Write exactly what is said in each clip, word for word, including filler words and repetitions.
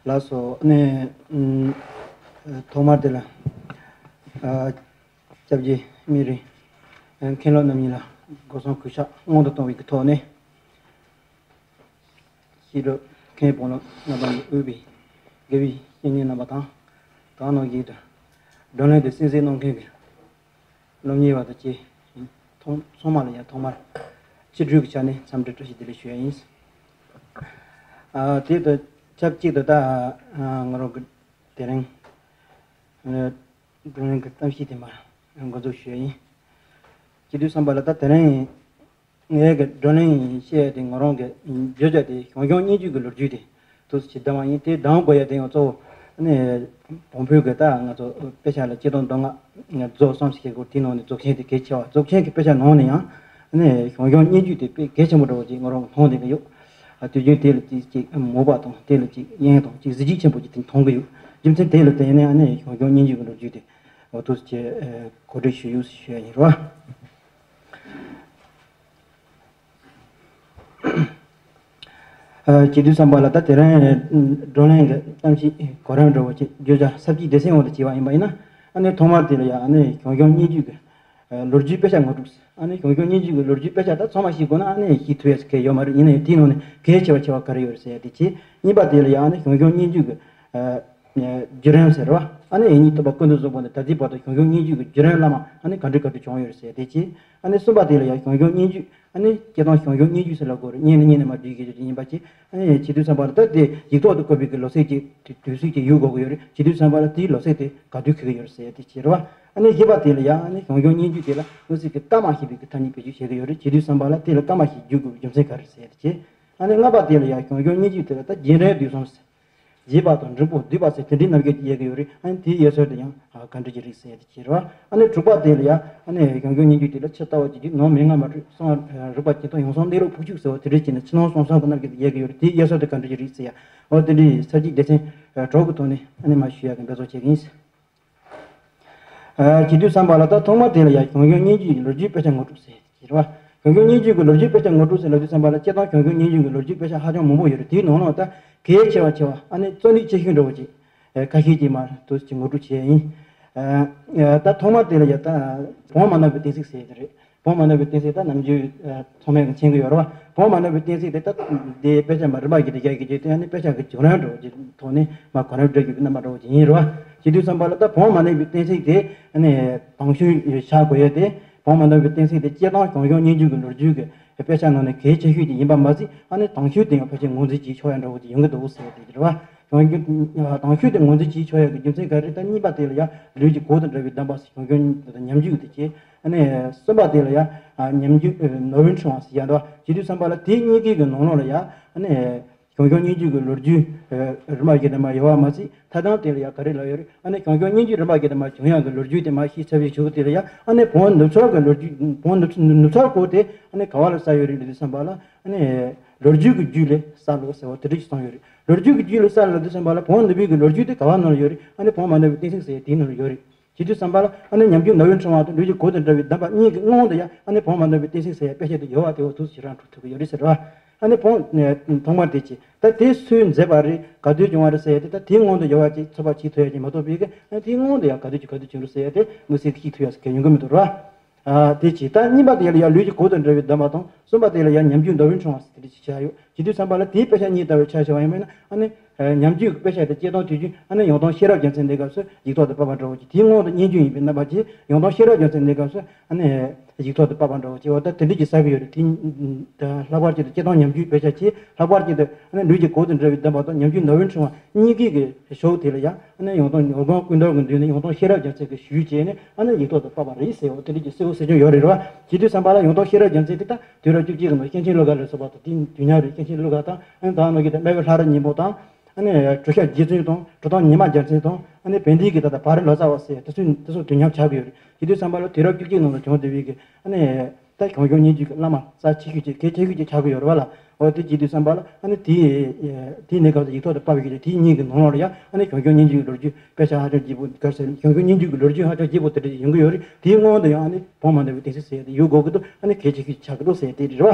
ལགས་སོ། ཨ་ནི་ཨམ། ཐོག་མར་དེ་ལ་ཨ། སྐྱབས་རྗེ་སྨན་རི་མཁན་སློབ་རྣམ་གཉིས་ལ་སྒོ་གསུམ་གུས་ཕྱག་སྔོན་དུ་གཏོང་བའི་གི་ཐོག་ནས། ཤེས་རབ་མཁན་དཔོན་སློབ་རྣམ་པ་གཉིས་དབུས་པའི་དགེ་བའི་བཤེས་གཉེན་རྣམ་པ་དང་། དེ་ནང་བཞིན་དུ་བགྲོ་གླེང་དེ་གསན་གཟིགས་གནང་མཁན་གྱི་སློབ་གཉེར་བ་དང་བཅས་ཚང་ཚང་མ་ལ་ཡང་ཐོག་མར་སྤྱི་འཐུས་ཀྱི་ཆ་ནས་འཚམས་འདྲི་བཀྲ་ཤིས་བདེ་ལེགས་ཞུ་ཡ་ཡིན། ཨ། དེ་དང་ཆབས་ཅིག་ཏུ་ད་ང་རང་གི་དེ་རིང་བགྲོ་གླེང་གི་གཏམ་བཤད་དེ་མར་འགོ་འཛུགས་ཞུ་ཡ་ཡིན། སྤྱི་འཐུས་ཚང་མ་ལ་ད་དེ་རིང་ངའི་གི་བགྲོ་གླེང་བཤད་དེ་ང་རང་གི་བརྗོད་བྱ་དེ་ཞང་ཞུང་སྙན་བརྒྱུད་ཀྱི་ལོ་རྒྱུས་དེ་ཐུགས་སུ་ཆེ་བསྡད་པ་ཡིན། དེ་གདམ་དགོས་ཡ་དེ་ཡང་གཙོ་བོ་ནི་བོན་པོའི་གི་ད་ང་ཚོ་དཔེ་ཆ་ལ་ཆིག་སྟོང་དོན་ལྔ་རྫོགས་སོང་ཞེས་གོ། དེའི་ནང་ནས་རྫོགས་ཆེན་དེ་གལ་ཆེ་བ། རྫོགས་ཆེན་གྱི་དཔེ་ཆ་ནང་ནས་ཡང་ནི་ཞང་ཞུང་སྙན་བརྒྱུད་དེ་དཔེ་གལ་ཆེན་པོ་འདྲ་བོ་ཅིག་ང་རང་མཐོང་བསྡད་ཀྱི་ཡོད། དུས་རྒྱུན་དེ་ལ་ཅིག་ཅིག་མོས་པ་དང་། དེ་ལ་ཅིག་དབྱིངས་དང་ཅིག་གཟི་བརྗིད་ཆེན་པོ་ཅིག་དེ་མཐོང་གི་ཡོད། རྒྱུ་མཚན་དེ་ལ་བརྟེན་ནས་ནི་ཞང་ཞུང་སྙན་བརྒྱུད་ཀྱི་ལོ་རྒྱུས་དེ་འོ་ཐུགས་སུ་ཆེ་གོ་སྒྲིག་ཞུས་ཡོད་ཞུ་ཡ་ཡིན་རོ། སྤྱི་འཐུས་ཚང་མ་ལ་ད་དེ་རིང་བགྲོ་གླེང་གི་གཏམ་བཤད་གོ་རིམ་འདྲ་བོ་ཅིག་བརྗོད་བྱ་ས་བཅད་སྡེ་ཚན་འོག་ཏུ་བྱས་པ་ཡིན་པ་ཡིན་ན། ཨ་ནི་ཐོག་མར་དེ་ལ་ཡ་ཨ་ནི་ཞང་ཞུང་སྙན་བརྒྱུད་ཀྱི་ལོ་རྒྱུས་དཔེ་ཆ་ངོ་སྤྲོད། ཨ་ནི་ཞང་ཞུང་སྙན་བརྒྱུད་ཀྱི་ལོ་རྒྱུས་དཔེ་ཆ་ད་ཚང་མ་ཤེས་དགོས་ན་ཨ་ནི་ཤེས་ཐུབ་ཡ་ཞིག་ག་ཡོད་མ་རེད། ཡིན་ན་ཡང་དེའི་ནང་ནས་གལ་ཆེ་བ་ཆེ་བ་ག་རེ་ཡོད་རེད་ཟེར་ཡ་དེ་གཅིག་གཉིས་པ་དེ་ལ་ཡ་ཨ་ནི་ཞང་ཞུང་སྙན་བརྒྱུད་ཀྱི་བརྒྱུད་རིམ་ཟེར་བ། ཨ་ནི་ཡིན་གཉིས་ཐོབ་པ་ཀུན་ཏུ་བཟང་པོ་ནས་ད་ལྟའི་བར་དུ་ཞང་ཞུང་སྙན་བརྒྱུད་ཀྱི་བརྒྱུད་རིམ་བླ་མ་ཨ་ནི་ག་འདྲ་ག་འདྲ་བྱུང་ཡོད་རེད་ཟེར་ཡ་དེ་གཅིག་ཨ་ནི་གསུམ་པ་དེ་ལ་ཡ་ཞང་ཞུང་སྙན་བརྒྱུད་ཨ་ནི་སྤྱིར་བཏང་ཞང་ཞུང་སྙན་བརྒྱུད་ཟེར་ལབ་དགོས་རེད། སྙན་ནི་སྙན་ནི་མ་བྲིས་ཀྱི་ཡོད་ཡིན་པ་ཅིག་ཨ་ནི་སྤྱི་འཐུས་ཚང་མ་ལ་ད་དེ་ཡིག་ཐོག་ཏུ་བཀོད་པའི་གི་ལོ་ཚིགས་ཅིག་དུས་ཚིགས་ཅིག་ཡོད་དགོས་ཀྱི་ཡོད་རེད། སྤྱི་འཐུས་ཚང་མ་ལ་དེའི་ལོ་ཚིགས་དེ་ག་དུས་འཁེལ་གྱི་ཡོད་རེད་ཟེར་ཡ་དེ་གཅིག་རེད་བ། ཨ་ནི་བཞི་པ་དེ་ལ་ཡ་ཨ་ནི་ཞང་ཞུང་སྙན་བརྒྱུད་དེ་ལ་དངོས་སུ་གི་བཀའ་མ་བཞེས་པའི་གི་ཐ་སྙད་བེད་སྤྱོད་བྱེད་ཀྱི་ཡོད་རེད། སྤྱི་འཐུས་ཚང་མ་ལ་དེ་ལ་བཀའ་མ་བཞེས་བསྒྱུར་དགོས་པའི་རྒྱུ་མཚན་ག་རེ་ཟེར་ཡ་དེ་གཅིག་ཨ་ནི་ལྔ་པ་དེ་ལ་ཡ་ཞང་ཞུང་སྙན་བརྒྱུད་དེ་ལ་ད་རྒྱན་རིང་བསྡུས་གསུམ། རྒྱས་པ་དང་འབྲིང་པོ་བསྡུས་པ་ཟེར་དེ་འདྲའི་རྣམ་དབྱེ་དབྱེ་གི་ཡོད་རེད། ཨ་ནི་དེའི་དབྱེ་སྲོལ་དེ་ཡང་ག་འདྲ་ཅིག་རེད་ཟེར་ཡ་དེ་གཅིག་རེད་བ། ཨ་ནི་དྲུག་པ་དེ་ལ་ཡ་ཨ་ནི་ཞང་ཞུང་སྙན་བརྒྱུད་དེ་ལ་ཕྱི་ལྟ་བ་བྱེད་རྒྱུ་ནང་མན་ངག་མ་འཁྲུལ་གསང་བ་རིག་པ་སྤྱི་དང་ཡང་གསང་གནས་ལུགས་ཕུགས་ཆུག་ཟེར་བ་དེ་འདྲ་བྱས་ནས་ཕྱི་ནང་གསང་གསུམ་གྱི་རྣམ་དབྱེ་དབྱེ་གི་ཡོད་རེད། དེའི་དབྱེ་སྲོལ་དེ་ག་འདྲ་ཅིག་རེད་ཟེར་ཡ། འོ་དེ་འདྲའི་ས་བཅད་སྡེ་ཚན་དྲུག་གི་ཐོག་ནས་ཨ་ནི་མར་ཞུ་ཡ་གི་འབད་བརྩོན་བྱེད་ཀྱི་ཡིན། ཨ། སྤྱི་འཐུས་ཚང་མ་ལ་ད་ཐོག་མ་དེ་ལ་ཡ་ཞང་ཞུང་སྙན་བརྒྱུད་ཀྱི་ལོ་རྒྱུས་དཔེ་ཆ་ངོ་སྤྲོད་ཟེར་གྱི་རེད་བ། ཞང་ཞུང་སྙན་བརྒྱུད་ཀྱི་ལོ་རྒྱུས་དཔེ་ཆ་ངོ་སྤྲོད་ཟེར་ལབ་དུས་ཙམ་པ་ལ་སྤྱིར་བཏང་ཞང་ཞུང་སྙན་བརྒྱུད་ཀྱི་ལོ་རྒྱུས་དཔེ་ཆ་ཧ་ཅང་མང་པོ་ཡོད་རེད། དེའི་ནང་ལ་ད་གལ་ཆེ་བ་ཆེ་བ་ཨ་ནི་གཙོ་གནད་ཆེ་ཤོས་འདྲ་བོ་ཅིག་ཨ། ཁ་ཤས་ཅིག་མར་དུ་ཅིག་ངོ་སྤྲོད་བྱས་ཡིན། ཨ། ད་ཐོག་མ་དེ་ལ་ཡ་ད་བོན་མ་ནབ་པའི་བསྟན་སྲིད་ཟེར་གྱི་རེད། བོན་མ་ནབ་པའི་བསྟན་སྲིད་ད་ནམ་རྒྱུན་ཨ། ཚང་མས་མཁྱེན་གྱི་ཡོད་རེད་བ། བོན་མ་ནབ་པའི་བསྟན་སྲིད་དེ་ད་དེ་དཔེ་ཆ་མ་རིམ་པ་བརྒྱུད་དེ་རྒྱ་བརྒྱུད་དེ་ཨ་ནི་དཔེ་ཆ་གི་བྱུང་རིམ་འདྲ་བོ་ཅིག་ཐོག་ནས་མར་གོ་རིམ་བསྒྲིགས་ཡོད་པའི་རྣམ་པ་འདྲ་བོ་ཅིག་ཡིན་རེད་བ། བྱེད་དུས་ཙམ་པ་ལ་ད་བོན་མ་ནབ་པའི་བསྟན་སྲིད་དེ་ཨ་ནི་དང་ཤོས་ཆགས་དགོས་ཡས་དེ། བོན་མ་ནབ་པའི་བསྟན་སྲིད་དེ་སྤྱིར་བཏང་ཞང་ཞུང་སྙན་བརྒྱུད་ཀྱི་ལོ་རྒྱུས་ཀྱི་དཔེ་ཆ་ནང་ནས་གལ་ཆེ་ཤོས་ཅིག་ཡིན་པ་མ་ཟད། ཨ་ནི་དང་ཤོས་དེ་ཡང་ཕལ་ཆེར་ངོས་འཛིན་བྱེད་ཆོག་ཡ་འདྲ་བོ་ཅིག་ཡོང་གི་འདུག་ཟེར་ཡ་དེ་རེད་བ། ཞང་ཞུང་། དང་ཤོས་དེ་ངོས་འཛིན་བྱེད་ཆོག་ཡ་གི་རྒྱུ་མཚན་ག་རེ་རེད། ད་གཉིས་པ་དེ་ལ་ཡ་ལུས་ཀྱི་གོས་དང་འདྲ་བའི་གདམས་པ་ཞང་ཞུང་ཉམས་རྒྱུད་དེ་བྱས། ཨ་ནི་གསུམ་པ་དེ་ལ་ཡ་ཉམས་རྒྱུད་ནོར་བུའི་ཕྲེང་བ་ཟེར་ཡ་འདུག་བ། བྱེད་དུས་ཙམ་པ་ལ་དེ་གཉིས་ཀའི་གི་ནང་ལོགས་ལ་ཡ་ཨ་ནི། ཞང་ཞུང་སྙན་བརྒྱུད་ཀྱི་ལོ་རྒྱུས་རིམ་པ་བཞིན་དུ་མར་ཡོད་པ་མ་ཟད། མཐའ་དོན་དེ་ལ་ཡང་ག་རེ་ལབ་ཡོད་རེད། ཨ་ནི་ཞང་ཞུང་སྙན་བརྒྱུད་རིམ་པ་བཞིན་དུ་མར་བྱུང་ཡག་གི་ལོ་རྒྱུས་དེ་མར་ཤེས་ཚར་བའི་གཞུག་དེ་ལ་ཡང་ཨ་ནི་བོན་ནུབ་ཕྱོགས་ཀྱི་ལོ་རྒྱུས། བོན་ནུབ་ནུབ་ཕྱོགས་སྐོར་དེ་ཨ་ནི་ག་བ་ལ་གསལ་ཡོད་རེད་ལབ་དུས་ཙམ་པ་ལ། ཨ་ནི་ལོ་རྒྱུས་ཀྱི་རྒྱུད་ལ་གསལ་ལོ་ཟེར་བ་དེ་འདྲ་ཞིག་གསུངས་ཡོད་རེད། ལོ་རྒྱུས་ཀྱི་རྒྱུད་ལ་གསལ་ལབ་དུས་ཙམ་པ་ལ་བོན་ནུབ་པའི་གི་ལོ་རྒྱུས་དེ་ག་བ་ནང་ལ་ཡོད་རེད། ཨ་ནི་བོན་མ་ནུབ་པའི་བསྟན་སྲིད་ཟེར་ཡག་དེའི་ནང་ལ་ཡོད་རེད། བྱེད་དུས་ཙམ་པ་ལ་ཨ་ནི་ཉམས་རྒྱུད་ནོར་བུའི་ཕྲེང་བ་དང་ལུས་ཀྱི་གོས་དང་འདྲ་བའི་གདམས་པ་གཉིས་ཀྱི་སྔོན་དུ་ཡང་ཨ་ནི་བོན་མ་ནུབ་པའི་བསྟན་སྲིད་ཟེར་ཡག་དཔེ་ཆ་དེ་ཡོད་པ་དེ་འོ་ཐུགས་སུ་ཅིག་རང་འཕྲོད་ཐུབ་ཀྱི་ཡོད་རེད་ཟེར་བ། ཨ་ནི་བོན་ཐོག་མར་དེ་བྱས། ད་དེ་སུས་མཛད་པ་རེད། ག་དུས་བྱུང་བ་རེད་ཟེར་ཡག་དེ། ད་དེའི་སྔོན་དུ་ཡོད་པ་ཅིག་ཚོད་དཔག་བྱེད་ཐུབ་ཡག་ཅིག་མ་གཏོགས་པའི་གི། ཨ་ནི་དེའི་སྔོན་དུ་ཡང་ག་དུས་ཅིག་ག་དུས་བྱུང་རེད་ཟེར་ཡག་དེ་དངོས་སུ་ཤེས་ཐུབ་ཡག་གི་ཡོང་གི་མི་འདུག་ར། ཨ། དེ་བྱས། ད་གཉིས་པ་དེ་ལ་ཡང་ལུས་ཀྱི་གོས་དང་འདྲ་བའི་གདམས་པ་དང་། གསུམ་པ་དེ་ལ་ཡང་ཉམས་རྒྱུད་ནོར་བུའི་ཕྲེང་བ་ཟེར་དེ་འདྲ་ཅིག་ཆགས་ཡོད། བྱེད་དུས་ཙམ་པ་ལ་དེའི་དཔེ་ཆ་གཉིས་ལྟ་བུའི་ཆ་བཞག་པ་ཡིན་པ་ཡིན་ན། ཨ་ནི་ཉམས་རྒྱུད་ཀྱི་དཔེ་ཆ་དེ་སྤྱིར་བཏང་དུས་རྒྱུན་ཨ་ནི་ཡང་སྟོན་ཤེས་རབ་རྒྱལ་མཚན་གནས་སྐབས་སུ་ཡིག་ཐོག་ཏུ་ཕབ་པ་འདྲ་བོ་ཅིག་དེའི་སྔོན་དུ་སྙན་རྒྱུད་ཡིན་པའི་རྣམ་པ་ཅིག་ཡང་སྟོན་ཤེས་རབ་རྒྱལ་མཚན་གནས་སྐབས་སུ་ཨ་ནི་ཡིག་ཐོག་ཏུ་ཕབ་པ་འདྲ་བོ་ཅིག་འོ་ད་དེ་འདྲ་ཅིག་གསལ་གྱི་ཡོད་རེད། དེ་ད་ལྷག་པར་ཅིག་ཏུ་སྤྱིར་བཏང་ཉམས་རྒྱུད་དཔེ་ཆ་ཅིག་ལྷག་པར་ཅིག་ཏུ་ཨ་ནི་ལུས་ཀྱི་གོས་དང་འདྲ་བའི་གདམས་པ་དང་ཉམས་རྒྱུད་ནོར་བུའི་ཕྲེང་བ་གཉིས་ཀའི་གི་ཕྱོགས་དེ་ལ་ཡང་ཨ་ནི་ཡང་སྟོན་ནོར་སྒང་ཀུན་ཐོག་གི་མདུན་ནས་ཡང་སྟོན་ཤེས་རབ་རྒྱལ་མཚན་གྱི་ཞུས་བྱས་ནས་ཨ་ནི་ཡིག་ཐོག་ཏུ་ཕབ་པ་རེད་ཟེར་བ་དེ་འདྲ་ཅིག་གསལ་པོ་གསལ་རྐྱང་ཡོད་རེད་རེད་བ། བྱེད་དུས་ཙམ་པ་ལ་ཡང་སྟོན་ཤེས་རབ་རྒྱལ་མཚན་དེ་ད་དུས་རབས་བཅུ་གཅིག་གི་ནང་གཤེན་ཆེན་ཀླུ་མཁར་ལ་སོགས་པ་དང་དེ་དུས་མཉམ་རེད། གཤེན་ཆེན་ཀླུ་མཁར་དང་ཨ་ནི་ད་ནང་གི་ད་སྨྲ་བའི་ལྷ་རབས་སྙིང་པོ་དང་། ཨ་ནི་གྲུབ་ཆེན་རྗེ་བཙུན་དང་གྲུབ་ཐོབ་ཉི་མ་རྒྱལ་མཚན་དང་ཨ་ནི་བན་དེ་གི་ད་ལྟ་བ་རི་ལོ་ཙཱ་བ་ཟེར་དེ་ཚོ་དེ་ཚོ་དུས་མཉམ་ཆགས་ཀྱི་ཡོད་རེད། དེ་དུས་ཙམ་པ་ལ་དུས་རབས་བཅུ་གཅིག་ནང་ལ་བྱུང་བསྡད་པའི་གི་ཨ་ནི་ད་ཞང་ཞུང་སྙན་བརྒྱུད་ཀྱི་བླ་མ་རྩ་ཆེ་ཤོས་ཅིག་གལ་ཆེ་ཤོས་ཅིག་ཆགས་ཀྱི་ཡོད་རེད་བ་ལ། འོ་དེ་བྱེད་དུས་ཙམ་པ་ལ་ཨ་ནི་དེ་དེ་གནས་སྐབས་སུ་ཡིག་ཐོག་ཏུ་ཕབ་པའི་གི་དེ་གཉིས་ཀྱི་ནང་ལོགས་ལ་ཡང་ཨ་ནི་ཞང་ཞུང་སྙན་བརྒྱུད་ཀྱི་ལོ་རྒྱུས་དཔེ་ཆ་ཧ་ཅང་སྐྱིད་པོ་ག་རེ་ཟེར། ཞང་ཞུང་སྙན་བརྒྱུད་ཀྱི་ལོ་རྒྱུས་ཧ་ཅང་སྐྱིད་པོ་དེ་འདྲ་ཅིག་ཡོང་གི་ཡོད་རེད། དེའི་སྔོན་དུ་ཡང་ཨ་ནི་བོན་མ་ནུབ་པའི་བསྟན་སྲིད་ཟེར་ཡག་དེ་ཡོད་དགོས་ཀྱི་འདུག་ཨ་ནི་གལ་ཆེ་ཤོས་ཅིག་ཆགས་ཀྱི་འདུག་ཟེར་དེ་རེད་བ།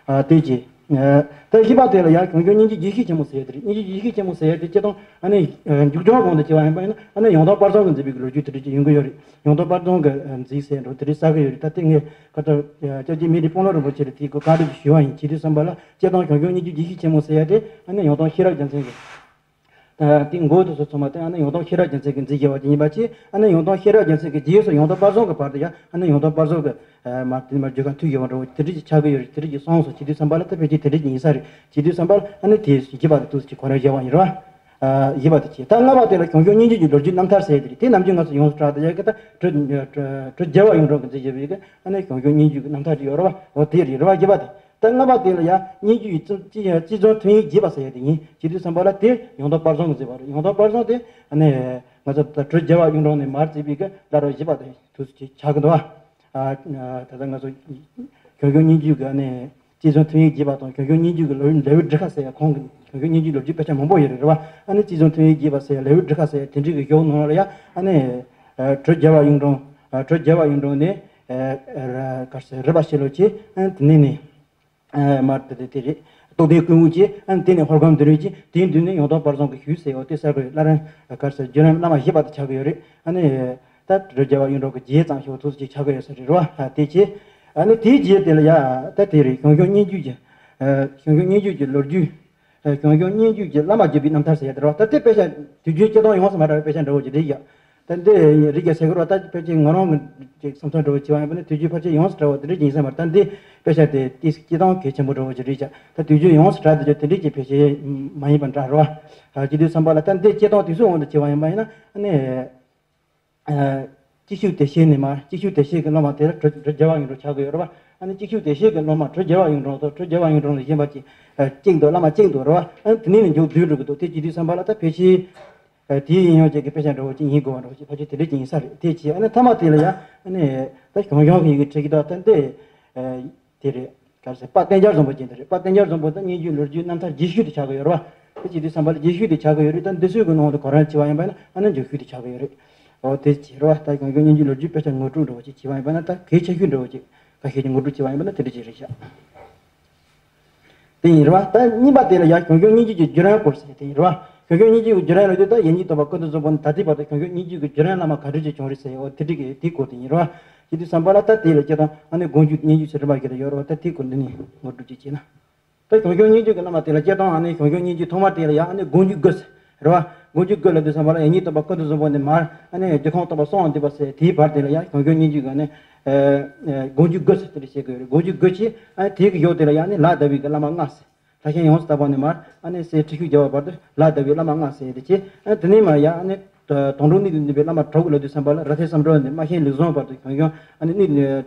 ཨ་དེ་བྱས། ད་བཞི་པ་དེ་ལ་ཡང་ཞང་ཞུང་སྙན་བརྒྱུད་རྒྱས་བཤད་ཆེན་མོ་ཟེར་ཡ་དེ་རེད། སྙན་བརྒྱུད་རྒྱས་བཤད་ཆེན་མོ་ཟེར་ཡ་དེ་སྤྱིར་བཏང་ཨ་ནི་མཇུག་སྦྱོར་གོང་དུ་བྱས་པ་ཡིན་པ་ཡིན་ན་ཨ་ནི་ཡང་སྟོན་དཔལ་བཟང་གིས་མཛད་པའི་ལོ་རྒྱུས་དེ་འདྲ་ཅིག་ཡོང་གི་ཡོད་རེད། ཡང་སྟོན་དཔལ་བཟང་གིས་མཛད་ཟེར་འགྲོ་དེ་འདྲ་གསལ་གི་ཡོད་རེད། ད་དེ་ངས་ཁ་ཐུག་སྐྱབས་རྗེ་སྨན་རིའི་དཔོན་སློབ་རིན་པོ་ཆེ་ལ་དེའི་སྐོར་བཀའ་འདྲི་ཞུ་བ་ཡིན། བྱེད་དུས་ཙམ་པ་ལ་སྤྱིར་བཏང་ཞང་ཞུང་སྙན་བརྒྱུད་རྒྱས་བཤད་ཆེན་མོ་ཟེར་ཡ་དེ་ཨ་ནི་ཡང་སྟོན་ཤེས་རབ་རྒྱལ་མཚན་གྱི་དེ་འགོ་དེ་ཚོ་ཚང་མ་དེ་ཨ་ནི་ཡང་སྟོན་ཤེས་རབ་རྒྱལ་མཚན་གྱིས་མཛད་བཞག་པ་དེ་ཡིན་པ་ཅིག་ཨ་ནི་ཡང་སྟོན་ཤེས་རབ་རྒྱལ་མཚན་གྱི་རྗེས་སུ་ཡང་སྟོན་དཔལ་བཟང་གི་བར་དུ་ཡང་ཨ་ནི་ཡང་སྟོན་དཔལ་བཟང་གི་མར་དེ་མར་བརྗོད་གང་ཐུག་ཡོད་པ་འདྲ་བོ་དེ་འདྲ་ཅིག་ཆགས་ཀྱི་ཡོད་རེད། དེ་འདྲ་ཅིག་སོང་སོང་། བྱེད་དུས་ཙམ་པ་ལ་ད་ཕལ་ཆེར་དེ་འདྲ་ཅིག་ཡིན་ས་རེད། བྱེད་དུས་ཙམ་པ་ལ་ཨ་ནི་དེ་བཞི་པ་དེ་ཏོག་ཙམ་ཅིག་གོ་རིམ་བཞག་པ་ཡིན་རེད་བ། བཞི་པ་དེ་བྱས། ད་ལྔ་པ་དེ་ལ་ཞང་ཞུང་སྙན་བརྒྱུད་ཀྱི་ལོ་རྒྱུས་རྣམ་ཐར་ཟེར་དེ་རེད། དེ་ནམ་རྒྱུན་ང་ཚོ་ཡོངས་སུ་གྲགས་དེ་ཡ་གི་ད་བྲུ་བྲུ་རྒྱལ་བ་གཡུང་དྲུང་གིས་མཛད་བཞག་པའི་གི་ཨ་ནི་ཞང་ཞུང་སྙན་བརྒྱུད་ཀྱི་རྣམ་ཐར་ཅིག་ཡོད་རེད་བ། འོ་དེ་རེད་རེད་བ། བཞི་པ་དེ། ད་ལྔ་པ་དེ་ལ་ཡང་སྙན་བརྒྱུད་ཀྱི་རྩིས་རྩིས་རྩིས་རྫོང་ཐོན་ཡིག་རྒྱས་པ་ཟེར་ཡ་དེ་ཡིན། བྱེད་དུས་ཙམ་པ་ལ་དེ་ཡང་སྟོན་དཔལ་བཟང་གིས་མཛད་པ་རེད། ཡང་སྟོན་དཔལ་བཟང་དེ་ཨ་ནི་ང་ཚོ་ད་བྲུ་རྒྱལ་བ་གཡུང་དྲུང་ནས་མར་བརྩིས་པའི་གི་བླ་རབས་བཞི་པ་དེ་ཐུགས་སུ་ཆེ་ཆགས་ཀྱི་འདུག་བ། ཨ་ད་ལྟ་ང་ཚོ་ཞང་ཞུང་སྙན་བརྒྱུད་ཀྱི་ཨ་ནི་རྩིས་རྫོང་ཐོན་ཡིག་རྒྱས་པ་དང་ཞང་ཞུང་སྙན་བརྒྱུད་ཀྱི་ལོ་རྒྱུས་ལེའུ་འབྲི་ཁ་ཟེར་ཡ་ཁོང་གི་ཞང་ཞུང་སྙན་བརྒྱུད་ལོ་རྒྱུས་དཔེ་ཆ་མང་པོ་ཡོད་རེད་རེད་བ། ཨ་ནི་རྩིས་རྫོང་ཐོན་ཡིག་རྒྱས་པ་ཟེར་ཡ་ལེའུ་འབྲི་ཁ་ཟེར་ཡ་དེ་འདྲའི་གི་ཞོག་ནང་ལ་ཡ་ཨ་ནི་བྲུ་རྒྱལ་བ་གཡུང་དྲུང་ནས་ག་རེ་ཟེར་རི་པ་ཤེལ་ལོ་བྱས། ཨ་ནི་དེ་ནས་ནི། མར་དེ་དེ་དེ་རེད། རྟོགས་ལྡན་ཀུན་འོད་ཀྱིས་ཨ་ནི་དེ་ནས་ཧོར་སྒམ་མདུན་རིན་གྱིས་དེའི་མདུན་ནས་ཡང་སྟོན་དཔལ་བཟང་གིས་ཞུས་ཟེར་བ་དེ་གསལ་པོ་རེད། བླ་རབས་ག་རེ་ཟེར་བརྒྱུད་རིམ་བླ་མ་བཞི་པ་དེ་ཆགས་ཀྱི་ཡོད་རེད། ཨ་ནི་ད་བྲུ་རྒྱལ་བ་གཡུང་དྲུང་གི་རྗེས་ཙམ་ཞིག་ཐུགས་སུ་ཆེ་ཆགས་ཀྱི་ཡོད་ས་རེད་རེད་བ། དེ་བྱས་ཨ་ནི་དེའི་རྗེས་དེ་ལ་ཡ་ད་དེ་རེད། ཞང་ཞུང་སྙན་བརྒྱུད་ཀྱི་ཞང་ཞུང་སྙན་བརྒྱུད་ཀྱི་ལོ་རྒྱུས། ཞང་ཞུང་སྙན་བརྒྱུད་ཀྱི་བླ་མ་བརྒྱུད་པའི་རྣམ་ཐར་ཟེར་ཡ་དེ་རེད་བ། ད་དེ་དཔེ་ཆ་དུས་རྒྱུན་སྤྱིར་བཏང་ཡོངས་སུ་མ་གྲགས་པའི་དཔེ་ཆ་འདྲ་བོ་ཅིག་རེད་ཡ། ད་འདི་རིགས་ཀྱི་ཟེར་གི་རོ། ད་ཕལ་ཆེར་ང་རང་གི་ཅིག་བསམ་ཚུལ་འདྲ་བོ་བྱས་པ་ཡིན་པ་ན་དུས་རྒྱུན་ཕལ་ཆེར་ཡོངས་སུ་གྲགས་པ་དེ་འདྲ་ཅིག་ཡིན་ས་མ་རེད། ད་འདི་དཔེ་ཆ་དེ་ཏིས་སྤྱིར་བཏང་གལ་ཆེན་པོ་འདྲ་བོ་ཅིག་རེད་ཅག་ད་དུས་རྒྱུན་ཡོངས་སུ་གྲགས་དེ་ཚོ་དེ་འདྲ་ཅིག་ཕལ་ཆེར་མ་ཡིན་པ་འདྲ་རེད་བ། ཨ་བྱེད་དུས་ཙམ་པ་ལ་ད་འདི་སྤྱིར་བཏང་དུས་ཚོད་དབང་དུ་བྱས་པ་ཡིན་པ་ཡིན་ན་ཨ་ནི། ཨ་གཅིག་ཆོས་བདེ་གཤེགས་ནས་མར་གཅིག་ཆོས་བདེ་གཤེགས་ཀྱི་སློབ་མ་དེ་ལ་བྲུ་བྲུ་རྒྱལ་བ་གཡུང་དྲུང་ཆགས་ཀྱི་ཡོད་རེད་བ། ཨ་ནི་གཅིག་ཆོས་བདེ་གཤེགས་ཀྱི་སློབ་མ་བྲུ་རྒྱལ་བ་གཡུང་དྲུང་དང་བྲུ་རྒྱལ་བ་གཡུང་དྲུང་ལ་བཞེངས་པ་ཅིག་ཨ་གཅིག་འདུག་བླ་མ་གཅིག་འདུག་རེད་བ། ཨ་ནི་དེ་ནས་ནི་མཇུག་བསྡུས་འགྲོ་གི་འདུག་དེ་བྱེད་དུས་ཙམ་པ་ལ་ད་ཕལ་ཆེར། ཨ་དེའི་ཡིན་ཡང་ཅིག་གི་དཔེ་ཆ་འདྲ་བོ་ཅིག་ཡིན་དགོས་པ་འདྲ་བོ་ཅིག་ཕལ་ཆེར་དེ་འདྲ་ཅིག་ཡིན་ས་རེད། དེ་བྱས་ཨ་ནི་མཐའ་མ་དེ་ལ་ཡ་ཨ་ནི་ད་ཞང་ཞུང་གི་ཡི་གེ་ཁྲིད་ཀྱི་འདུག་ད་འདི་ཨ་དེ་རེད། ག་རེ་ཟེར། དཔལ་བསྟན་རྒྱལ་བཟང་པོ་ཅན་དེ་རེད། དཔལ་བསྟན་རྒྱལ་བཟང་པོ་ད་སྙན་བརྒྱུད་ལོ་རྒྱུས་རྣམ་ཐར་རྒྱས་ཤོས་དེ་ཆགས་ཀྱི་ཡོད་རེད་བ། དེ་བྱེད་དུས་ཙམ་པ་ལ་རྒྱས་ཤོས་དེ་ཆགས་ཀྱི་ཡོད་རེད། ད་འདི་ཚོའི་གི་ནང་དུ་གོ་རིམ་བྱས་པ་ཡིན་པ་ན་ཨ་ནི་མཇུག་ཤོས་དེ་ཆགས་ཀྱི་ཡོད་རེད། འོ་དེ་བྱས་རེད་བ། ད་ཞང་ཞུང་སྙན་བརྒྱུད་ལོ་རྒྱུས་དཔེ་ཆ་ངོ་སྤྲོད་འདྲ་བོ་ཅིག་བྱས་པ་ཡིན་པ་ན་ད་གལ་ཆེ་ཤོས་འདྲ་བོ་ཅིག་ཁ་ཤས་ཀྱིས་ངོ་སྤྲོད་བྱས་པ་ཡིན་པ་ན་དེ་འདྲ་ཅིག་རེད་ཤག་དེ་ཡིན་རེད་བ། ད་གཉིས་པ་དེ་ལ་ཡ་ཞང་ཞུང་སྙན་བརྒྱུད་ཀྱི་བརྒྱུད་རིམ་སྐོར་ཟེར་དེ་ཡིན་རེད་བ། ཞང་ཞུང་སྙན་བརྒྱུད་ཀྱི་བརྒྱུད་རིམ་ལབ་དུས་ད་ཡེ་ཉིད་སྟོན་པ་ཀུན་ཏུ་བཟང་པོ་ནས་ད་ལྟའི་བར་དུ་ཞང་ཞུང་སྙན་བརྒྱུད་ཀྱི་བརྒྱུད་རིམ་བླ་མ་ག་འདྲ་ཅིག་བྱུང་རེད་ཟེར། འོ་དེ་འདྲ་གི་དེའི་སྐོར་དེ་ཡིན་རེད་བ། བྱེད་དུས་ཙམ་པ་ལ་ད་དེ་ལ་སྤྱིར་བཏང་ཨ་ནི་དགོངས་རྒྱུད་སྙན་བརྒྱུད་ཟེར་རིམ་པ་ཞིག་ད་ཡོད་རེད་བ། ད་དེའི་སྐོར་འདི་ནས་ངོ་སྤྲོད་ཅིག་བྱས་ན། ད་ཞང་ཞུང་སྙན་བརྒྱུད་ཀྱི་བླ་མ་དེ་ལ་སྤྱིར་བཏང་ཨ་ནི་ཞང་ཞུང་སྙན་བརྒྱུད་ཐོག་མ་དེ་ལ་ཡ་ཨ་ནི་དགོངས་རྒྱུད་དགུ་ཟེར་རེད་བ། དགོངས་རྒྱུད་དགུ་ལབ་དུས་ཙམ་པ་ལ་ཡེ་ཉིད་སྟོན་པ་ཀུན་ཏུ་བཟང་པོ་ནས་མར་ཨ་ནི་འདུ་ཁང་སྟོན་པ་གསང་བ་འདུས་པ་ཟེར་དེའི་བར་དེ་ལ་ཡ་ཞང་ཞུང་སྙན་བརྒྱུད་ཀྱི་ཨ་ནི། ཨ་དགོངས་རྒྱུད་དགུ་ཟེར་དེ་འདྲ་བཤད་ཀྱི་ཡོད་རེད། དགོངས་རྒྱུད་དགུ་བྱས་ཨ་ནི་དེའི་གི་ཡོག་དེ་ལ་ཡ་ཨ་ནི་ལ་དྭ་བའི་གི་བླ་མ་ལྔ་ཟེར། ལྷ་ཆེན་ཡོངས་སུ་དག་པ་ནས་མར་ཨ་ནི་སྲས་ཁྲི་ཤོར་རྒྱལ་བ་བར་དུ་ལ་དྭ་བའི་བླ་མ་ལྔ་ཟེར་དེ་བྱས། ཨ་ནི་དེ་ནས་མར་ཡ་ཨ་ནི་དོན་གྲུབ་གནད་དུ་འདུས་པའི་བླ་མ་དྲུག་ལབ་དུས་ཙམ་པ་ལ་ར་ཐའི་ཟམ་གྲོ་ནས་སྨར་ཤིང་ལུགས་བཟང་བར་དུ་ཞང་ཞུང་ཨ་ནི་གནད་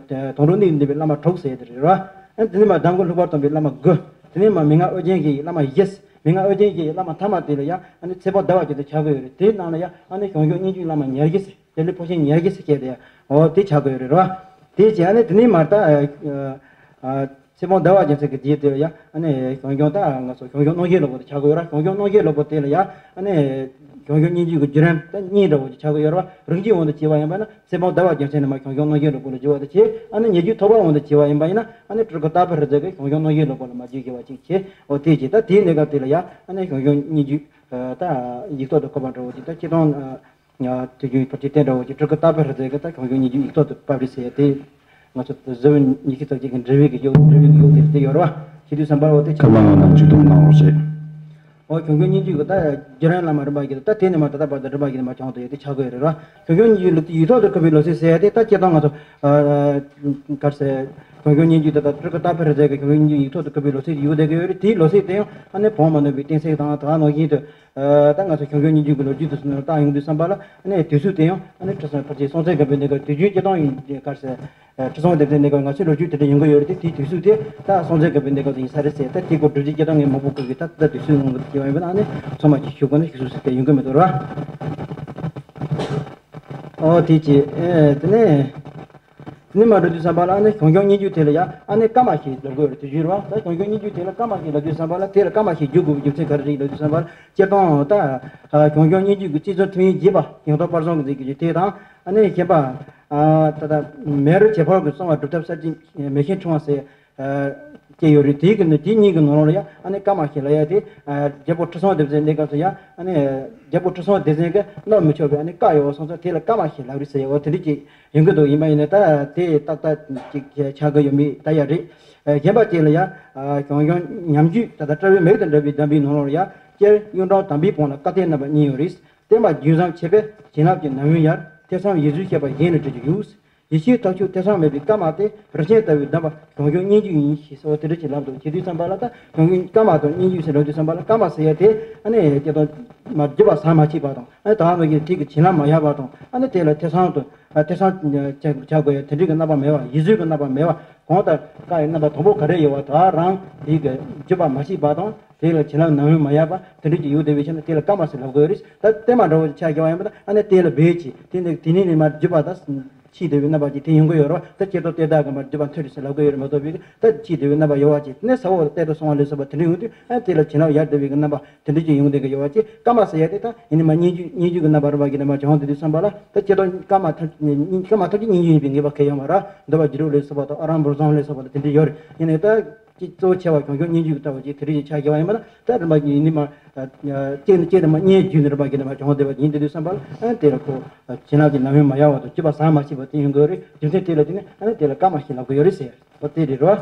དོན་གྲུབ་གནད་དུ་འདུས་པའི་བླ་མ་དྲུག་ཟེར་དེ་རེད་བ། ཨ་ནི་དེ་ནས་མར་གདམས་ངག་ལྷུག་པར་སྟོན་པའི་བླ་མ་དགུ། དེ་ནས་མར་མན་ངག་ཨོ་རྒྱན་གྱི་བླ་མ་བཞི། མན་ངག་ཨོ་རྒྱན་གྱི་བླ་མ་ཐ་མ་དེ་ལ་ཡ་ཨ་ནི་ཚེ་དཔག་ཟླ་བ་བརྒྱད་དུ་ཆགས་ཀྱི་ཡོད་རེད། དེའི་ནང་ལ་ཡ་ཨ་ནི་ཞང་ཞུང་སྙན་བརྒྱུད་བླ་མ་ཉེར་བཞི་ཟེར། དེ་ལས་ཕོ་ཆེན་ཉེར་བཞི་ཟེར་བྱས་ཏེ་འོ་དེ་ཆགས་ཀྱི་ཡོད་རེད་རོ། དེ་བྱས་ཨ་ནི་དེ་ནས་མར་ད་ཨ་ཨ་ཚེ་དཔག་ཟླ་བ་རྒྱལ་མཚན་གྱི་རྗེས་དེ་ལ་ཡ་ཨ་ནི་ཞང་ཞུང་ད་ང་ཚོ་ཞང་ཞུང་རྣམ་བཞི་ལོ་པོ་དེ་ཆགས་ཀྱི་ཡོད་ར། ཞང་ཞུང་རྣམ་བཞི་ལོ་པོ་དེ་ལ་ཡ་ཨ་ནི་ཞང་ཞུང་སྙན་བརྒྱུད་ཀྱི་བརྒྱུད་རིམ་ད་གཉིས་འདྲ་བོ་ཅིག་ཆགས་ཀྱི་ཡོད་ར། རིགས་འགྲེའི་དབང་དུ་བྱས་པ་ཡིན་པ་ན་ཚེ་དཔག་ཟླ་བ་རྒྱལ་མཚན་ནས་མར་ཞང་ཞུང་རྣམ་བཞི་ལོ་པོ་ལ་བརྒྱུད་པ་དེ་བྱས། ཨ་ནི་ཉེ་བརྒྱུད་ཐོགས་པའི་དབང་དུ་བྱས་པ་ཡིན་པ་ཡིན་ན་ཨ་ནི་སྤྲུལ་སྐུ་སྟག་ཕུ་རི་རྩེ་གིས་ཞང་ཞུང་རྣམ་བཞི་ལོ་པོ་ལ་མར་བརྒྱུད་བཞག་པ་ཅིག་བྱས། འོ་དེ་བྱས་ད་དེའི་གནས་སྐབས་དེ་ལ་ཡ་ཨ་ནི་ཞང་ཞུང་སྙན་བརྒྱུད་ད་ཡིག་ཐོག་ཏུ་བཀོད་པ་འདྲ་བོ་ཅིག་ད་སྤྱིར་བཏང་དུས་རྒྱུན་ཕལ་ཆེར་དེ་འདྲ་བོ་ཅིག་སྤྲུལ་སྐུ་སྟག་ཕུ་རི་རྩེ་གིས་ད་ཞང་ཞུང་སྙན་བརྒྱུད་ཡིག་ཐོག་ཏུ་ཕབ་རེད་ཟེར་ཡ་དེ་ང་ཚོ་གཟུ་བོ་ཉི་ཤུ་རྩ་གཅིག་གི་འགྲེལ་བའི་གི་ཡོག་འགྲེལ་བའི་གི་ཡོག་དེ་དེ་ཡོད་རེད་བ། བྱེད་དུས་ཙམ་པར་འོ་དེ་ཆགས། ཁ་མ་ང་ནང་ཅིག་ཏུ་གནང་རོགས་བྱེད། འོ་ཞང་ཞུང་སྙན་བརྒྱུད་ཀྱི་ད་བརྒྱུད་རིམ་བླ་མ་རིམ་པ་བརྒྱུད་ད་དེ་ནས་མར་ད་ལྟ་བར་དུ་རིམ་པ་བརྒྱུད་ནས་མར་བྱུང་དུ་ཡོད་དེ་ཆགས་ཀྱི་ཡོད་རེད་ར། ཞང་ཞུང་སྙན་བརྒྱུད་ལུགས་ཡིག་ཐོག་ཏུ་བཀོད་པའི་ལོ་ཚིགས་ཟེར་ཡ་དེ་ད་སྤྱིར་བཏང་ང་ཚོ་ག་རེ་ཟེར། ཞང་ཞུང་སྙན་བརྒྱུད་ད་ལྟ་སྤྲུལ་སྐུ་སྟག་ཕུ་རི་རྩེ་གིས་ཞང་ཞུང་སྙན་བརྒྱུད་ཡིག་ཐོག་ཏུ་བཀོད་པའི་ལོ་ཚིགས་ཡོད་བསྡད་ཀྱི་ཡོད་རེད། དེའི་ལོ་ཚིགས་དེ་ཡང་ཨ་ནི་བོང་མ་ནོར་བུའི་བསྟན་སྲིད་དང་ད་ག་ནང་བཞིན་དུ་ད་ང་ཚོ་ཞང་ཞུང་སྙན་བརྒྱུད་ཀྱི་ལོ་རྒྱུས་དེ་ཚོ་ནང་བལྟ་ཡོང་དུས་ཙམ་པ་ལ་ཨ་ནི་དུས་ཚོད་དེ་ཡང་ཨ་ནི་ཁྲི་སྲོང་ཕལ་ཆེར་སྲོང་བཙན་སྒམ་པོའི་གནས་སྐབས་དུས་རྒྱུན་སྤྱིར་བཏང་ཡིན་ག་རེ་ཟེར། ཁྲི་སྲོང་ལྡེ་བཙན་གནས་སྐབས་ང་ཚོའི་ལོ་རྒྱུས་དེ་འདྲ་ཡོང་གི་ཡོད་རེད་དེ། དེའི་དུས་ཚོད་དེ་ད་སྲོང་བཙན་སྒམ་པོའི་གནས་སྐབས་དེ་ཡིན་ས་རེད་ཟེར། ད་དེའི་སྐོར་སྒྲུབ་བྱེད་སྤྱིར་བཏང་ངས་མང་པོ་བཀོད་ཀྱི། ད་ད་དུས་ཚོད་ངང་གིས་སྐྱེལ་བ་ཡིན་པ་ན་ཨ་ནི་ཚང་མ་ཅིག་ཞུ་དགོས་ན་ཞུ་སོང་ཟེར་ཏེ་ཡོང་གི་མི་འདུག་ར། ཨོ་དེ་ཅི་ཨེ་དེ་ནས་དེ་ནས་མར་འགྲོ་དུས་ཙམ་པ་ལ་ཨ་ནི་ཞང་ཞུང་སྙན་བརྒྱུད་དེ་ལ་ཡ་ཨ་ནི་བཀའ་མ་ཞིག་ལབ་དགོས་རེད་དུས་རྒྱུན་ར། ད་ཞང་ཞུང་སྙན་བརྒྱུད་དེ་ལ་བཀའ་མ་ཞིག་ལབ་དུས་ཙམ་པ་ལ་དེ་ལ་བཀའ་མ་ཞིག་བརྒྱུད་དགོས་པའི་རྒྱུ་མཚན་ག་རེ་རེད་ལབ་དུས་ཙམ་པ་ལ་སྤྱིར་བཏང་ད་ཞང་ཞུང་སྙན་བརྒྱུད་ཀྱི་རྩིས་རྫོང་ཐོན་ཡིག་རྒྱས་པ་ཡང་སྟོན་དཔལ་བཟང་གིས་མཛད་ཀྱི་དེ་དང་། ཨ་ནི་གཞན་པ། ཨ་ད་ལྟ་མེ་རི་བྱེ་ཕོར་གྱིས་གསང་བ་སྒྲུབ་ཐབས་གསལ་བྱེད་མེ་ཤིང་ཕྲེང་བ་ཟེར། སྐྱེ་ཡོད་རེད། དེའི་གི་ནི་དེ་གཉིས་ཀྱི་ནང་ལོགས་ལ་ཡང་ཨ་ནི་ཀརྨ་ཞེས་ལབ་ཡ་དེ། རྒྱལ་པོ་ཁྲི་སྲོང་ལྡེ་བཙན་གནས་སྐབས་སུ་ཡང་ཨ་ནི་རྒྱལ་པོ་ཁྲི་སྲོང་ལྡེ་བཙན་གྱིས་མནོ་མི་ཆོག་པའི་ཨ་ནི་བཀའ་ཡོད་པ་སོང་ཙང་དེ་ལ་ཀརྨ་ཞེས་ལབ་རེད་ཟེར་ཡ་འོ་དེ་འདྲ་ཅིག་ཡོང་གི་འདུག་ཡིན་པ་ཡིན་ན་ད་དེ་ཏག་ཏག་ཅིག་ཆགས་ཀྱི་ཡོད་མེད་ལྟ་ཡ་རེད། གཞན་པ་ཅིག་ལ་ཡང་ཞང་ཞུང་ཉམས་རྒྱུད་ད་ལྟ་བཀྲ་བའི་མིག་དང་འདྲ་བའི་གདམས་པའི་ནང་ལོགས་ལ་ཡང་སྤྱིར་གཡུང་དྲུང་དམ་པའི་བོན་ལ་བཀའ་གཏེར་རྣམ་པ་གཉིས་ཡོད་རེད། བསྟན་པ་རྒྱུན་བཟང་ཆེ་བས་བྱིན་རླབས་ཀྱི་ནམ་ཡུན་ཡར། ཐེག་མཚམས་ཡིག་གཟུགས་བཤད་པ་གཞན་ལས་འབྲི་རྒྱུ་ཡོད། ཡེ་ཤེས་ཐབས་མཆོག་ཐེ་ཚོམ་མེད་པའི་བཀའ་མ་སྟེ་རིན་ཆེན་ལྟ་བུའི་གདམས་པ་ཞང་ཞུང་སྙན་བརྒྱུད་ཡིན་ཞེས་སོགས་དེ་འདྲ་ཅིག་ལབ་འདུག་བྱེད་དུས་ཙམ་པ་ལ་ད་ཞང་ཞུང་བཀའ་མ་དང་སྙན་བརྒྱུད་ཟེར་ལབ་དུས་ཙམ་པ་ལ་བཀའ་མ་ཟེར་ཡ་དེ་ཨ་ནི་སྐྱེ་དོན་མ་བརྒྱུད་པ་ཟ་མ་ཤེས་པ་དང་ཨ་ནི་ད་ནང་གི་དེ་གི་བྱིན་རླབས་མ་ཡལ་བ་དང་ཨ་ནི་དེ་ལ་ཐེ་ཚོམ་དང་ཐེ་ཚོམ་བྱ་དགོས་ཡ་དེ་འདྲ་གི་རྣམ་པ་མེད་པ་ཡིག་གཟུགས་ཀྱི་རྣམ་པ་མེད་པ་གང་ལྟར་བཀའ་ཡི་རྣམ་པ་དང་པོ་ག་རེ་ཡོད་པ་ད་རང་དེ་གི་བརྒྱུད་པ་མ་ཤེས་པ་དང་དེ་ལ་བྱིན་རླབས་ནམ་ཡང་མ་ཡལ་བ་དེ་འདྲ་ཅིག་ཡོད་བསྡད་པའི་ཕྱིར་ན་དེ་ལ་བཀའ་མ་ཟེར་ལབ་དགོས་རེད། ད་བསྟན་མ་འདྲ་བོ་ཆ་བཞག་པ་ཡིན་པ་ད་ཨ་ནི་དེ་ལ་འབད་ཅིག་དེ་ནི་དེ་ནི་ནི་མ་བརྒྱུད་པ་ད། ཕྱིས་བསྡུ་བའི་རྣམ་པ་ཅིག་དེ་ཡོང་གི་ཡོད་རེད་བ། ད་སྐྱེ་དོན་དེ་དག་གི་མར་བརྒྱུད་པ་མཐུད་དེ་ཟེར་ལབ་གི་ཡོད་རེད་མ་གཏོགས་པའི་ད་ཕྱིས་བསྡུ་བའི་རྣམ་པ་ཡོད་པ་ཅིག་དེ་ནས་ས་འོག་ལ་གཏེར་དུ་སོང་བ་ལས་སོགས་པ་དེ་འདྲ་ཡོང་དུས་ཨ་དེ་ལ་བྱིན་རླབས་ཡར་བསྡུ་བའི་གི་རྣམ་པ་དེ་འདྲ་ཅིག་ཡོང་བསྡད་གི་ཡོད་པ་ཅིག་བཀའ་མ་ཟེར་ཡ་དེ་ད་ཡིན་ནི་མ་སྙན་བརྒྱུད་སྙན་བརྒྱུད་ཀྱི་རྣམ་པ་རིམ་པ་བཞིན་རྣམ་པ་བྱུང་བསྡད་དུས་ཙམ་པ་ལ་ད་སྐྱེ་དོན་བཀའ་མ་ཐམས་ཅད་བཀའ་མ་ཐམས་ཅད་སྙན་བརྒྱུད་ཡིན་པའི་ངེས་པ་གང་ཡང་མ་རེད། འདུལ་བ་རྒྱུད་ལུགས་ལས་སོགས་པ་དང་ཨ་རམ་བུར་བཟང་ལས་སོགས་པ་དང་དེ་འདྲ་ཡོད་རེད། ཡིན་ནའི་ད། ཅིག་གཙོ་ཆེ་བ་ཞང་ཞུང་སྙན་བརྒྱུད་ལྟ་བུ་ཅིག་དེ་རིགས་ཀྱི་ཆ་བཞག་པ་ཡིན་པ་ན་ད་རིམ་པ་ཡིན་ནི་མ། གཅིག་ནི་གཅིག་ནི་མ་སྙན་བརྒྱུད་ནི་རིམ་པ་བཞིན་ནི་མ་བྱུང་བསྡད་པ་ཡིན་དེ་དུས་ཙམ་པ་ལ་ཨ་དེ་ལ་ཁོ་བྱིན་རླབས་ཀྱི་ནམ་ཡང་མ་ཡལ་བ་དང་བརྒྱུད་པ་ཟ་མ་ཤེས་པ་དེ་ཡོང་གི་རེད། རྒྱུ་མཚན་དེ་ལ་བརྟེན་ནས་ཨ་ནི་དེ་ལ་བཀའ་མ་ཞེས་ལབ་གི་ཡོད་རེད་ཟེར་བ་དེ་རེད་རོ།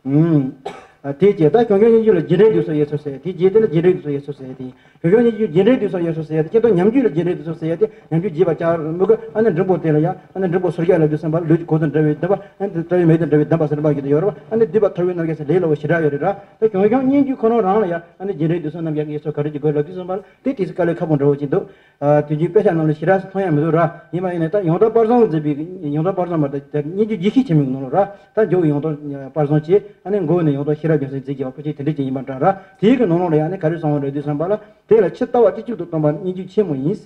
ཨུམ། དེ་རྗེས་ད་ཞང་ཞུང་སྙན་བརྒྱུད་ལ་རྒྱས་འབྲིང་བསྡུས་གསུམ་དབྱེ་ཚུལ་ཟེར་དེ་རྗེས་དེ་ལ་རྒྱས་འབྲིང་བསྡུས་གསུམ་དབྱེ་ཚུལ་ཟེར་དེ། ཞང་ཞུང་སྙན་བརྒྱུད་རྒྱས་འབྲིང་བསྡུས་གསུམ་དབྱེ་ཚུལ་ཟེར་ཡ་དེ་སྤྱིར་བཏང་ཉམས་བརྒྱུད་ལ་རྒྱས་འབྲིང་བསྡུས་གསུམ་ཟེར་ཡ་དེ་ཉམས་བརྒྱུད་རྒྱས་པ་ཅིག་མི་དགོས། ཨ་ནི་འབྲིང་པོ་དེ་ལ་ཡང་ཨ་ནི་འབྲིང་པོ་སོར་བརྒྱ་ལབ་དུས་ཙམ་པ་ལ་ལུས་ཀྱི་གོ་དང་འདྲ་བའི་བསྡུ་བ་ཨ་ནི་བཀྲ་བའི་མིག་དང་འདྲ་བའི་བསྡུ་བ་ཟེར་བ་ཞིག་ཡོད་རེད་བ། ཨ་ནི་བསྡུས་པ་ཐར་པའི་རྣམ་གཞག་ཟེར་ལས་སླ་བོ་ཞེ་དྲག་ཡོད་རེད་ར། ད་ཞང་ཞུང་སྙན་བརྒྱུད་ཁོ་རང་རང་ལ་ཡང་ཨ་ནི་རྒྱས་འབྲིང་བསྡུས་གསུམ་རྣམ་གཞག་དབྱེ་ཚུལ་ག་རེ་ཅིག་དགོས་ལབ་དུས་ཙམ་པ་ལ་དེ་དུས་སུ་དཀའ་ལས་ཁག་པོ་འདྲ་བོ་ཅིག་འདུག་ཨ་དུས་རྒྱུན་དཔེ་ཆ་ནང་ལ་ཞེ་དྲག་མཐོང་ཡ་མི་འདུག་ར། ཡིན་པ་ཡིན་ནའི་ད་ཡོངས་གྲགས་པར་བཟང་མཛད་པའི་ཡོངས་གྲགས་པར་བཟང་མ་གཏོགས་ད་སྙན་བརྒྱུད་རྒྱས་བཤད་བྱེད་མི་གི་ནང་ལ་ར་ད་མཇུག་ཡོངས་གྲགས་པར་བཟང་བྱས་ཨ་ནི་མགོ་ནས་ཡོངས་གྲགས་ཤེས་རབ་རྒྱལ་མཚན་མཛད་ཀྱི་བ་ཕལ་ཆེར་དེ་འདྲ་ཅིག་ཡིན་པ་འདྲ་ར། དེའི་གི་ནང་ལོགས་ལ་ཡང་ནི་ག་རེ་གསུངས་པ་རེད་དུས་ཙམ་པ་ལ་དེ་ལ་ཕྱི་ལྟ་བ་སྤྱི་གཅོད་དུ་སྟོན་པ་སྙན་བརྒྱུད་ཆེན་མོ་ཡིན།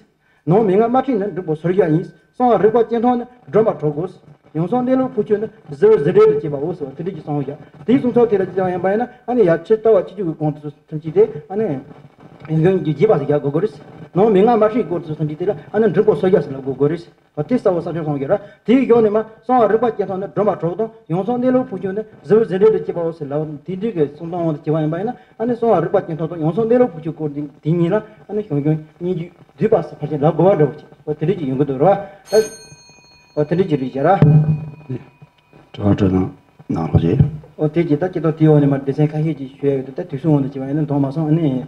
ནང་མན་ངག་དམར་ཁྲིད་ནི་འབྲིང་པོ་སོར་བརྒྱ་ཡིན། གསང་བ་རིག་པ་སྤྱན་སྟོང་ནི་སྒྲོན་མ་གྲོལ་དགོས། ཡང་གསང་གནས་ལུགས་ཕུགས་ཆོད་ནི་གཟི་འོད་ཟེར་འདྲ་དང་བཅས་པའོ་ཟེར་བ་དེ་འདྲ་ཅིག་གསུངས་བཞག་དེའི་གསུང་ཚུལ་དེ་ལ་ཅི་ཙམ་ཡིན་པ་ཡིན་ན་ཨ་ནི་ཡར་ཕྱི་ལྟ་བ་སྤྱི་གཅོད་ཀྱི་གོང་དུ་ཐམས་ཅད་དེ་ཨ་ནི། ཡང་གི་རྒྱས་པ་ཟེར་རྒྱག་དགོས་དགོས་རེད། ནང་མན་ངག་དམར་ཁྲིད་སྐོར་དུ་ཐམས་ཅད་དེ་ལ་ཨ་ནི་འབྲིང་པོ་སོར་བརྒྱ་ཟེར་ལབ་དགོས་དགོས་རེད། དེ་གསལ་བོ་གསལ་ཆོག་གསུང་གི་ར། དེའི་གཞུག་ནས་མ་གསང་བ་རིག་པ་སྤྱན་སྟོང་ནི་སྒྲོན་མ་གྲོལ་དང་ཡང་གསང་གནས་ལུགས་ཕུགས་ཆོད་ནི་གཟི་འོད་ཟེར་འདྲ་དང་བཅས་པའོ་ཟེར་ལབ་དེ་འདྲའི་གི་གསུང་སྟངས་དབང་དུ་བྱས་པ་ཡིན་པ་ཡིན་ན་ཨ་ནི་གསང་བ་རིག་པ་སྤྱན་སྟོང་དང་ཡང་གསང་གནས་ལུགས་ཕུགས་ཆོད་སྐོར་དེ་དེ་གཉིས་ལ་ཨ་ནི་ཞང་ཞུང་སྙན་བརྒྱུད་བསྡུས་པ་ཟེར་ཕལ་ཆེར་ལབ་དགོས་པ་འདྲ་བོ་ཅིག་འོ་དེ་འདྲ་ཅིག་ཡོང་གི་འདུག་ར། ཨ། འོ་དེ་འདྲ་ཅིག་རེད་ཤག་ར། དྲི་བ་དྲིས་ན་གནང་རོགས་བྱེད། ཨོ་དེ་ཅི་ད་ཅི་ད་དེའི་འོག་ནས་མར་སྡེ་ཚན་ཁ་ཤས་ཅིག་ཞུ་ཡ་ཡོད་དུས་ད་དུས་ཚོད་འོང་དུ་བྱས་པ་ཡིན་ན་འདོན་མ་སོང་ཨ་ནི།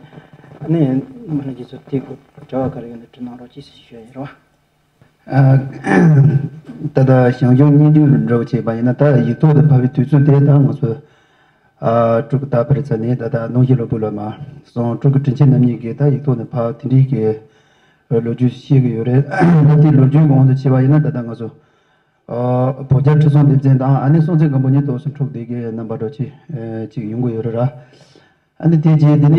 ཨ་ནི། མ་ལྷན་རྒྱས་ཚོ་དེའི་སྐོར་དྲི་བ་ག་རེ་ཡོད་ན་དྲི་གནང་རོགས་གྱིས་ཞུ་ཡ་ཡིན་རོ། ཨ། ད་ལྟ་ཞང་ཞུང་སྙན་བརྒྱུད་འདྲ་བོ་བྱས་པ་ཡིན་ན་ད་ཡིག་ཐོག་ཏུ་ཕབ་པའི་དུས་ཚོད་དེ་ད་ང་ཚོ། ཨ། སྤྲུལ་སྐུ་ད་བར་ཚ་ནས་ད་ལྟ་ནང་བཞིན་སློབ་བུ་ལ་མ་སོང་སྤྲུལ་སྐུ་དྲིན་ཆེན་རྣམ་གཉིས་ཀྱིས་ད་ཡིག་ཐོག་ནས་ཕབ་དེ་འདྲའི་གི་ལོ་རྒྱུས་བཤད་གི་ཡོད་རེད། ད་དེའི་ལོ་རྒྱུས་གོང་དུ་བྱས་པ་ཡིན་ན་ད་ལྟ་ང་ཚོ། ཨོ། བོད་རྒྱལ་ཁྲི་སྲོང་ལྡེ་བཙན་དང་ཨ་ནེ་སྲོང་བཙན་སྒམ་པོ་གཉིས་ཐོག་སུ་འཁྲུག་བསྡད་ཀྱི་རྣམ་པ་འདྲ་ཅིག་ཅིག་ཡོང་གི་ཡོད་རེད་ར། ཨ་ནེ་དེ་རྗེས་དེ་ནས་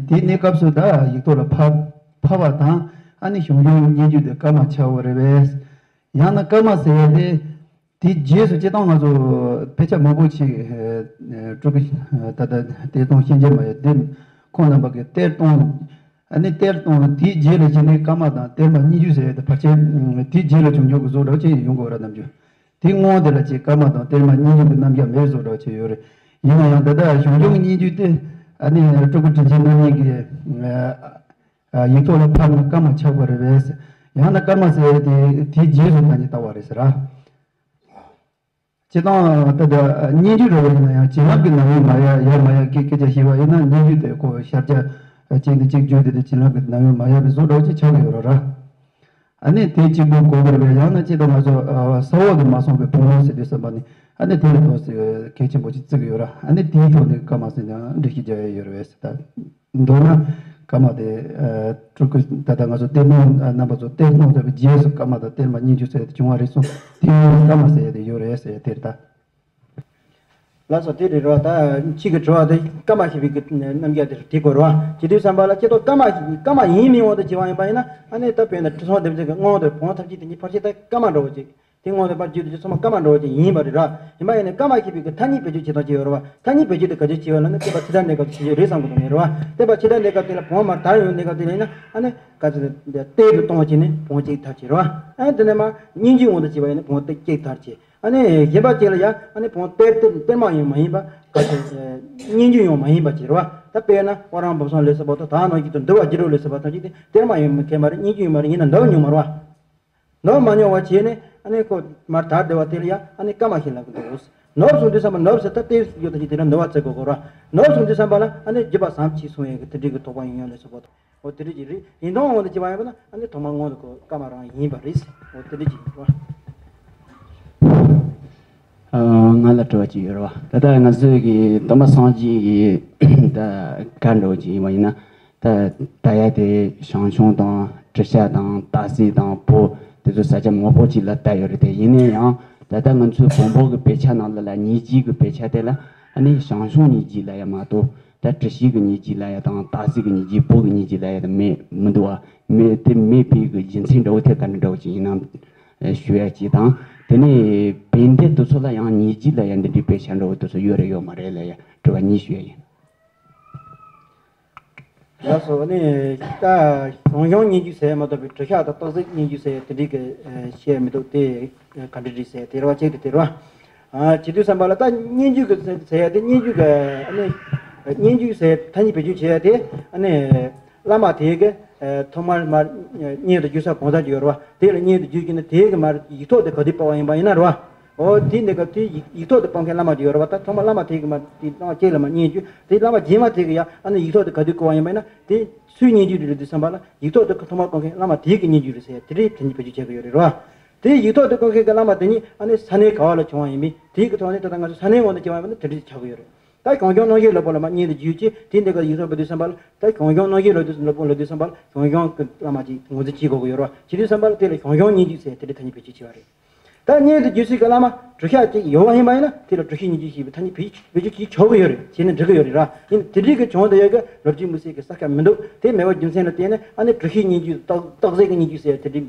དེའི་གནས་སྐབས་སུ་ད་ཡིག་ཐོག་ལ་ཕབ་ཕབ་པ་དང་ཨ་ནེ་ཞང་ཞུང་སྙན་བརྒྱུད་དེ་ཀརྨ་ཆགས་པ་རེད་པས། ཡང་ན་ཀརྨ་ཟེར་ཡ་དེ་དེའི་རྗེས་སུ་སྤྱིར་བཏང་ང་ཚོ་དཔེ་ཆ་མང་པོ་ཅིག་སྤྲུལ་སྐུ་ད་ལྟ་གཏེར་སྟོན་གཤེན་རྒྱལ་མ་ཡ་དེ་ཁོང་རྣམ་པ་གི་གཏེར་སྟོན། ཨ་ནི་གཏེར་སྟོན་དེའི་རྗེས་ལ་བྱས་ནས་ཀརྨ་དང་གཏེར་མ་སྙན་བརྒྱུད་ཟེར་ཡ་དེ་ཕལ་ཆེར་དེའི་རྗེས་ལ་བྱུང་ཆོག་གི་བཟོ་འདྲ་ཅིག་ཡོང་དགོས་ར་ནམ་རྒྱུན། དེ་སྔོན་དེ་ལ་ཅིག་ཀརྨ་དང་གཏེར་མ་སྙན་བརྒྱུད་ཀྱི་རྣམ་གཞག་མེད་བཟོ་འདྲ་ཅིག་ཡོད་རེད། ཡིན་ན་ཡང་ད་ལྟ་ཞང་ཞུང་སྙན་བརྒྱུད་དེ་ཨ་ནི་སྤྲུལ་སྐུ་དྲིན་ཆེན་རྣམ་གཉིས་ཀྱིས་ཡིག་ཐོག་ལ་ཕབ་ན་ཀརྨ་ཆགས་པ་རེད་པས། ཡང་ན་ཀརྨ་ཟེར་ཡ་དེ་དེའི་རྗེས་སུ་ད་ནི་ལྟ་བ་རེད་ཟེར་ར། སྤྱིར་བཏང་ད་ལྟ་སྙན་བརྒྱུད་འདྲ་བོ་ཡིན་ན་ཡང་བྱིན་རླབས་ཀྱི་ནམ་ཡང་མ་ཡལ་ཡལ་མ་ཡལ་སྐད་སྐད་ཆ་བཤད་པ་ཡིན་ན་སྙན་བརྒྱུད་དེ་ཁོ་ཤར་རྒྱག་གཅིག་ནས་གཅིག་བརྒྱུད་དེ་དེ་བྱིན་རླབས་ཀྱི་ནམ་ཡང་མ་ཡལ་བའི་བཟོ་འདྲ་བོ་ཅིག་ཆགས་ཀྱི་ཡོད་རེད་ར། ཨ་ནི་དེ་གཅིག་པུ་གོ་དགོས་པས་ཡང་ན་སྤྱིར་བཏང་ང་ཚོ་ས་འོག་ཏུ་མ་སོང་བའི་བོན་ལུགས་ཟེར་དུས་ཙམ་པ་ནི་ཨ་ནི་དེ་ལ་ཏོག་ཙམ་གལ་ཆེན་པོ་ཅིག་བརྩི་གི་ཡོད་ར། ཨ་ནི་དེའི་ཐོག་ནས་ཀརྨ་ཟེར་ནས་འགྲེལ་བཤད་རྒྱག་ཡ་ཡོད་རེད་པས་ཟེར་ད། མདོར་ན་ཀརྨ་དེ་སྤྲུལ་སྐུ་ད་ལྟ་ང་ཚོ་གཏེར་སྟོན་རྣམ་པ་ཚོ་གཏེར་སྟོན་ཐོབ་པའི་རྗེས་སུ་ཀརྨ་དང་གཏེར་མ་སྙན་བརྒྱུད་ཟེར་ཏེ་བྱུང་བ་རེད་གསུངས་དེ་ཡང་ཀརྨ་ཟེར་ཡ་དེ་ཡོད་རེད་ཟེར་ཡ་དེ་རེད་ད། ལགས་སོ་དེ་རེད་རོ། ད་ཁྱེད་ཀྱི་དྲི་བ་དེ་ཀརྨ་ཞེས་པའི་གི་རྣམ་གཞག་དེ་དེ་དགོས་རོ། བྱེད་དུས་ཙམ་པ་ལ་ཁྱེད་ཚོ་ཀརྨ་ཞེས་པའི་ཀརྨ་ཡིན་མིན་དབང་དུ་བྱས་པ་ཡིན་པ་ཡིན་ན་ཨ་ནི་ད་དཔེར་ན་ཁྲི་སྲོང་ལྡེ་བཙན་གྱི་སྔོན་དུ་བོན་ཐམས་ཅད་དེ་ཉིད་ཕལ་ཆེར་ད་ཀརྨ་འདྲ་བོ་ཅིག་དེ་སྔོན་ལ་པར་བརྒྱུད་དུ་ཚང་མ་ཀརྨ་འདྲ་བོ་ཅིག་ཡིན་པ་རེད་ར། ཡིན་པ་ཡིན་ནའི་ཀརྨ་ཞེས་པའི་གི་ཐ་སྙད་བེད་སྤྱོད་བྱེད་སྟངས་ཅིག་ཡོད་རེད་བ། ཐ་སྙད་བེད་སྤྱོད་དེ་ག་ཚོད་བྱས་པ་ལབ་ན་དེ་པ་ཕྱི་དར་གནས་སྐབས་ཅིག་རེད་བསམ་གི་འདུག་ངས་རེད་བ། དེ་པ་ཕྱི་དར་གནས་སྐབས་དེ་ལ་བོན་མར་དར་ཡོང་གནས་སྐབས་དེ་ལ་ཡིན་ན་ཨ་ནི་ག་ཚོད་གཏེར་དུ་གཏོང་བྱས་ནས་བོན་གཅིག་དར་བྱས་རེད་བ། ཨ་ནི་དེ་ནས་མར་སྙན་བརྒྱུད་དབང་དུ་བྱས་པ་ཡིན་ན་བོན་གཅིག་དར་བྱས། ཨ་ནི་གཞན་པ་ཅིག་ལ་ཡང་ཨ་ནི་བོང་གཏེར་གཏེར་གཏེར་མ་ཡང་མ་ཡིན་པ་ག་ཚོད་སྙན་རྒྱུད་ཡང་མ་ཡིན་པ་ཅིག་རེད་བ། ད་དཔེར་ན་དབང་རང་བུམ་གསུམ་ལས་སུ་བབ་ཏུ་ད་ནང་བཞིན་དུ་འདུལ་བ་རྒྱུད་རབ་ལས་སུ་བབ་ཐམས་ཅད་དེ་གཏེར་མ་ཡང་མཁན་མ་རེད། སྙན་རྒྱུད་ཡང་མ་རེད། ཡིན་ན་འདུལ་མྱོང་མ་རེད་བ། ནོར་མ་མྱོང་བ་བྱས་ནས་ཨ་ནི་ཁོ་མར་དར་བདེ་བ་དེ་ལ་ཡང་ཨ་ནི་བཀའ་མ་ཤིག་ལབ་ཀྱི་འདུག་ནོར་སོང་དུས་ཙམ་པ་ནོར་ཟེར་ད་ལྟའི་ཡོད་ད་ཅི་དེ་ལ་ནོར་བ་བརྩི་དགོས་དགོས་ར། ནོར་སོང་དུས་ཙམ་པ་ལ་ཨ་ནི་རྒྱུད་པ་ཟམ་ཆད་སོང་ཡས་ཀྱི་དེ་འདྲའི་གི་དོགས་པ་ཡོང་ཡ་ལས་སོ་པོ་དང་འོ་དེ་འདྲ་ཅིག་རེད། ཡིན་མཐོང་དབང་དུ་བྱས་པ་ཡིན་པ་ན་ཨ་ནི་ཐོག་མ་སྔོན་དུ་གོ་བཀའ་མ་རང་ཡིན་པ་རེད། འོ་དེ་འདྲ་ཅིག་རེད་བ། ང་ལ་དྲི་བ་ཅིག་ཡོད་རེད་བ། ད་ལྟ་ང་ཚོས་ཀྱི་དོན་མ་སངས་རྒྱས་ཀྱི་ད་བཀའ་འདྲ་བོ་ཅིག་ཡིན་པ་ཡིན་ན། ད་ད་ཡ་དེ་ཞང་ཞུང་དང་བྲུ་ཤ་དང་སྟག་གཟིག་དང་བོ་དེ་ཚོ་ས་ཆ་མང་པོ་ཅིག་ལ་བཏགས་ཡོད་རེད་དེ། ཡིན་ན་ཡང་ད་ལྟ་ང་ཚོའི་བོན་པོ་གི་དཔེ་ཆ་ནང་ལ་ལ་སྙན་རྒྱུད་ཀྱི་དཔེ་ཆ་དེ་ལ་ཨ་ནི་ཞང་ཞུང་སྙན་རྒྱུད་ལབ་ཡ་མ་གཏོགས། ད་བྲུ་ཤིང་གི་སྙན་རྒྱུད་ལབ་ཡ་དང་སྟག་གཟིག་གི་སྙན་རྒྱུད་བོད་ཀྱི་སྙན་རྒྱུད་ལབ་ཡ་དང་མེད་མི་འདུག་བ། མེད་དེ་མེད་པའི་གི་རྒྱུ་མཚན་འདྲ་བོ་དེ་ག་འདྲ་འདྲ་བོ་ཅིག་ཡིན་ནམ་ཞུ་ཡ་ཅིག་དང་། དེ་ནས་བན་དེ་དེ་ཚོ་ལ་ཡང་སྙན་རྒྱུད་ལབ་ཡ་འདི་འདྲའི་དཔེ་ཆ་འདྲ་བོ་དེ་ཚོ་ཡོད་རེད་ཡོད་མ་རེད་ལབ་ཡ་དྲི་བ་གཉིས་ཞུ་ཡ་ཡིན། ལགས་སོ། ནི་ད་ཞང་ཞུང་སྙན་རྒྱུད་ཟེར་ཡ་མ་གཏོགས་པའི་བྲུ་ཤ་དང་སྟག་གཟིག་སྙན་རྒྱུད་ཟེར་ཡ་དེ་འདྲའི་གི་བཤད་མི་འདུག་དེ་ག་འདྲ་རེད་ཟེར་ཡ་དེ་རེད་བ། གཅིག་དེ་དེ་རེད་བ། ཨ་བྱེད་དུས་ཙམ་པ་ལ་ད་སྙན་རྒྱུད་ཀྱི་ཟེར་ཟེར་ཡ་དེ་སྙན་རྒྱུད་ཀྱི་ཨ་ནི་སྙན་རྒྱུད་ཟེར་ཐ་སྙད་བེད་སྤྱོད་བྱེད་ཡ་དེ་ཨ་ནི་བླ་མ་དེ་གི་ཐོག་མར་མར་སྙན་དུ་བརྒྱུད་ས་གང་ཟག་ཅིག་ཡོད་རེད་བ། དེ་ལ་སྙན་དུ་བརྒྱུད་ཀྱི་ནི་དེ་གི་མར་ཡིག་ཐོག་དེ་ག་དུས་པ་བ་ཡིན་པ་ཡིན་ན་རེད་བ། འོ་དེ་འདི་ག་དེ་ཡིག་ཡིག་ཐོག་དེ་སྤོང་མཁན་བླ་མ་ཅིག་ཡོད་རེད་བ། ད་ཐོག་མར་བླ་མ་དེ་གི་མར་དེ་བླ་མ་གཅིག་ལ་མར་སྙན་བརྒྱུད་དེ་བླ་མ་རྗེས་མ་དེ་གི་ཡ་ཨ་ནི་ཡིག་ཐོག་དེ་ག་དུས་བཀོད་པ་ཡིན་པ་ཡིན་ན་དེ་སུའི་སྙན་བརྒྱུད་རེད་དུས་ཙམ་པ་ལ་ཡིག་ཐོག་དེ་ཐོག་མར་སྤོང་མཁན་བླ་མ་དེ་གི་སྙན་བརྒྱུད་རེད་ཟེར་ཡ་དེ་འདྲའི་དེ་འདྲའི་བེད་སྤྱོད་བྱེད་ཀྱི་ཡོད་རེད་བ། དེ་ཡིག་ཐོག་ཏུ་བཀོད་མཁན་གྱི་བླ་མ་དེ་ཉིད་ཨ་ནི་ས་གནས་ག་བ་ལ་བྱུང་བ་ཡིན་མིན་དེའི་གི་ཐོག་ནས་ད་ལྟ་ང་ཚོ་ས་གནས་དབང་དུ་བྱས་པ་ཡིན་ན་དེ་འདྲ་ཆགས་ཀྱི་ཡོད་རེད། ད་ཞང་ཞུང་རྣམ་བཤད་ལྷུག་པོ་ལ་མར་སྙན་དུ་བརྒྱུད་ཅིག་དེ་འདི་ག་ཡིག་ཐོག་འབུལ་དུས་ཙམ་པ་ལ་ད་ཞང་ཞུང་རྣམ་བཤད་ལྷུག་པོ་ལ་དུས་ཙམ་པ་ལ་ཞང་ཞུང་གི་བླ་མ་ཅིག་ངོས་འཛིན་བྱེད་དགོས་ཀྱི་ཡོད་རེད་བ། བྱེད་དུས་ཙམ་པ་ལ་དེ་ལ་ཞང་ཞུང་སྙན་བརྒྱུད་ཟེར་དེ་འདྲ་ཐ་སྙད་བེད་སྤྱོད་བྱས་པ་རེད། ད་སྙན་དུ་བརྒྱུད་སའི་གི་བླ་མ་བྲུ་ཤ་ཅིག་ཡོད་པ་ཡིན་པ་ཡིན་ན་དེ་ལ་བྲུ་ཤིང་སྙན་བརྒྱུད་ཞེས་པའི་ཐ་སྙད་བེད་བེད་སྤྱོད་བྱེད་ཆོག་གི་ཡོད་རེད། བྱས་ན་འགྲིག་གི་ཡོད་རེད་ར། ཡིན་དེ་འདྲའི་གི་བྱུང་བསྡད་ཡོད་གི་ལོ་རྒྱུས་དམིགས་བསལ་གི་གསལ་ཁ་མི་འདུག་དེ་མེད་པའི་རྒྱུ་མཚན་ལ་བརྟེན་ནས་ཨ་ནི་བྲུ་ཤིང་སྙན་བརྒྱུད་སྟག་སྟག་གཟིག་གི་སྙན་བརྒྱུད་ཟེར་དེ་འདྲའི་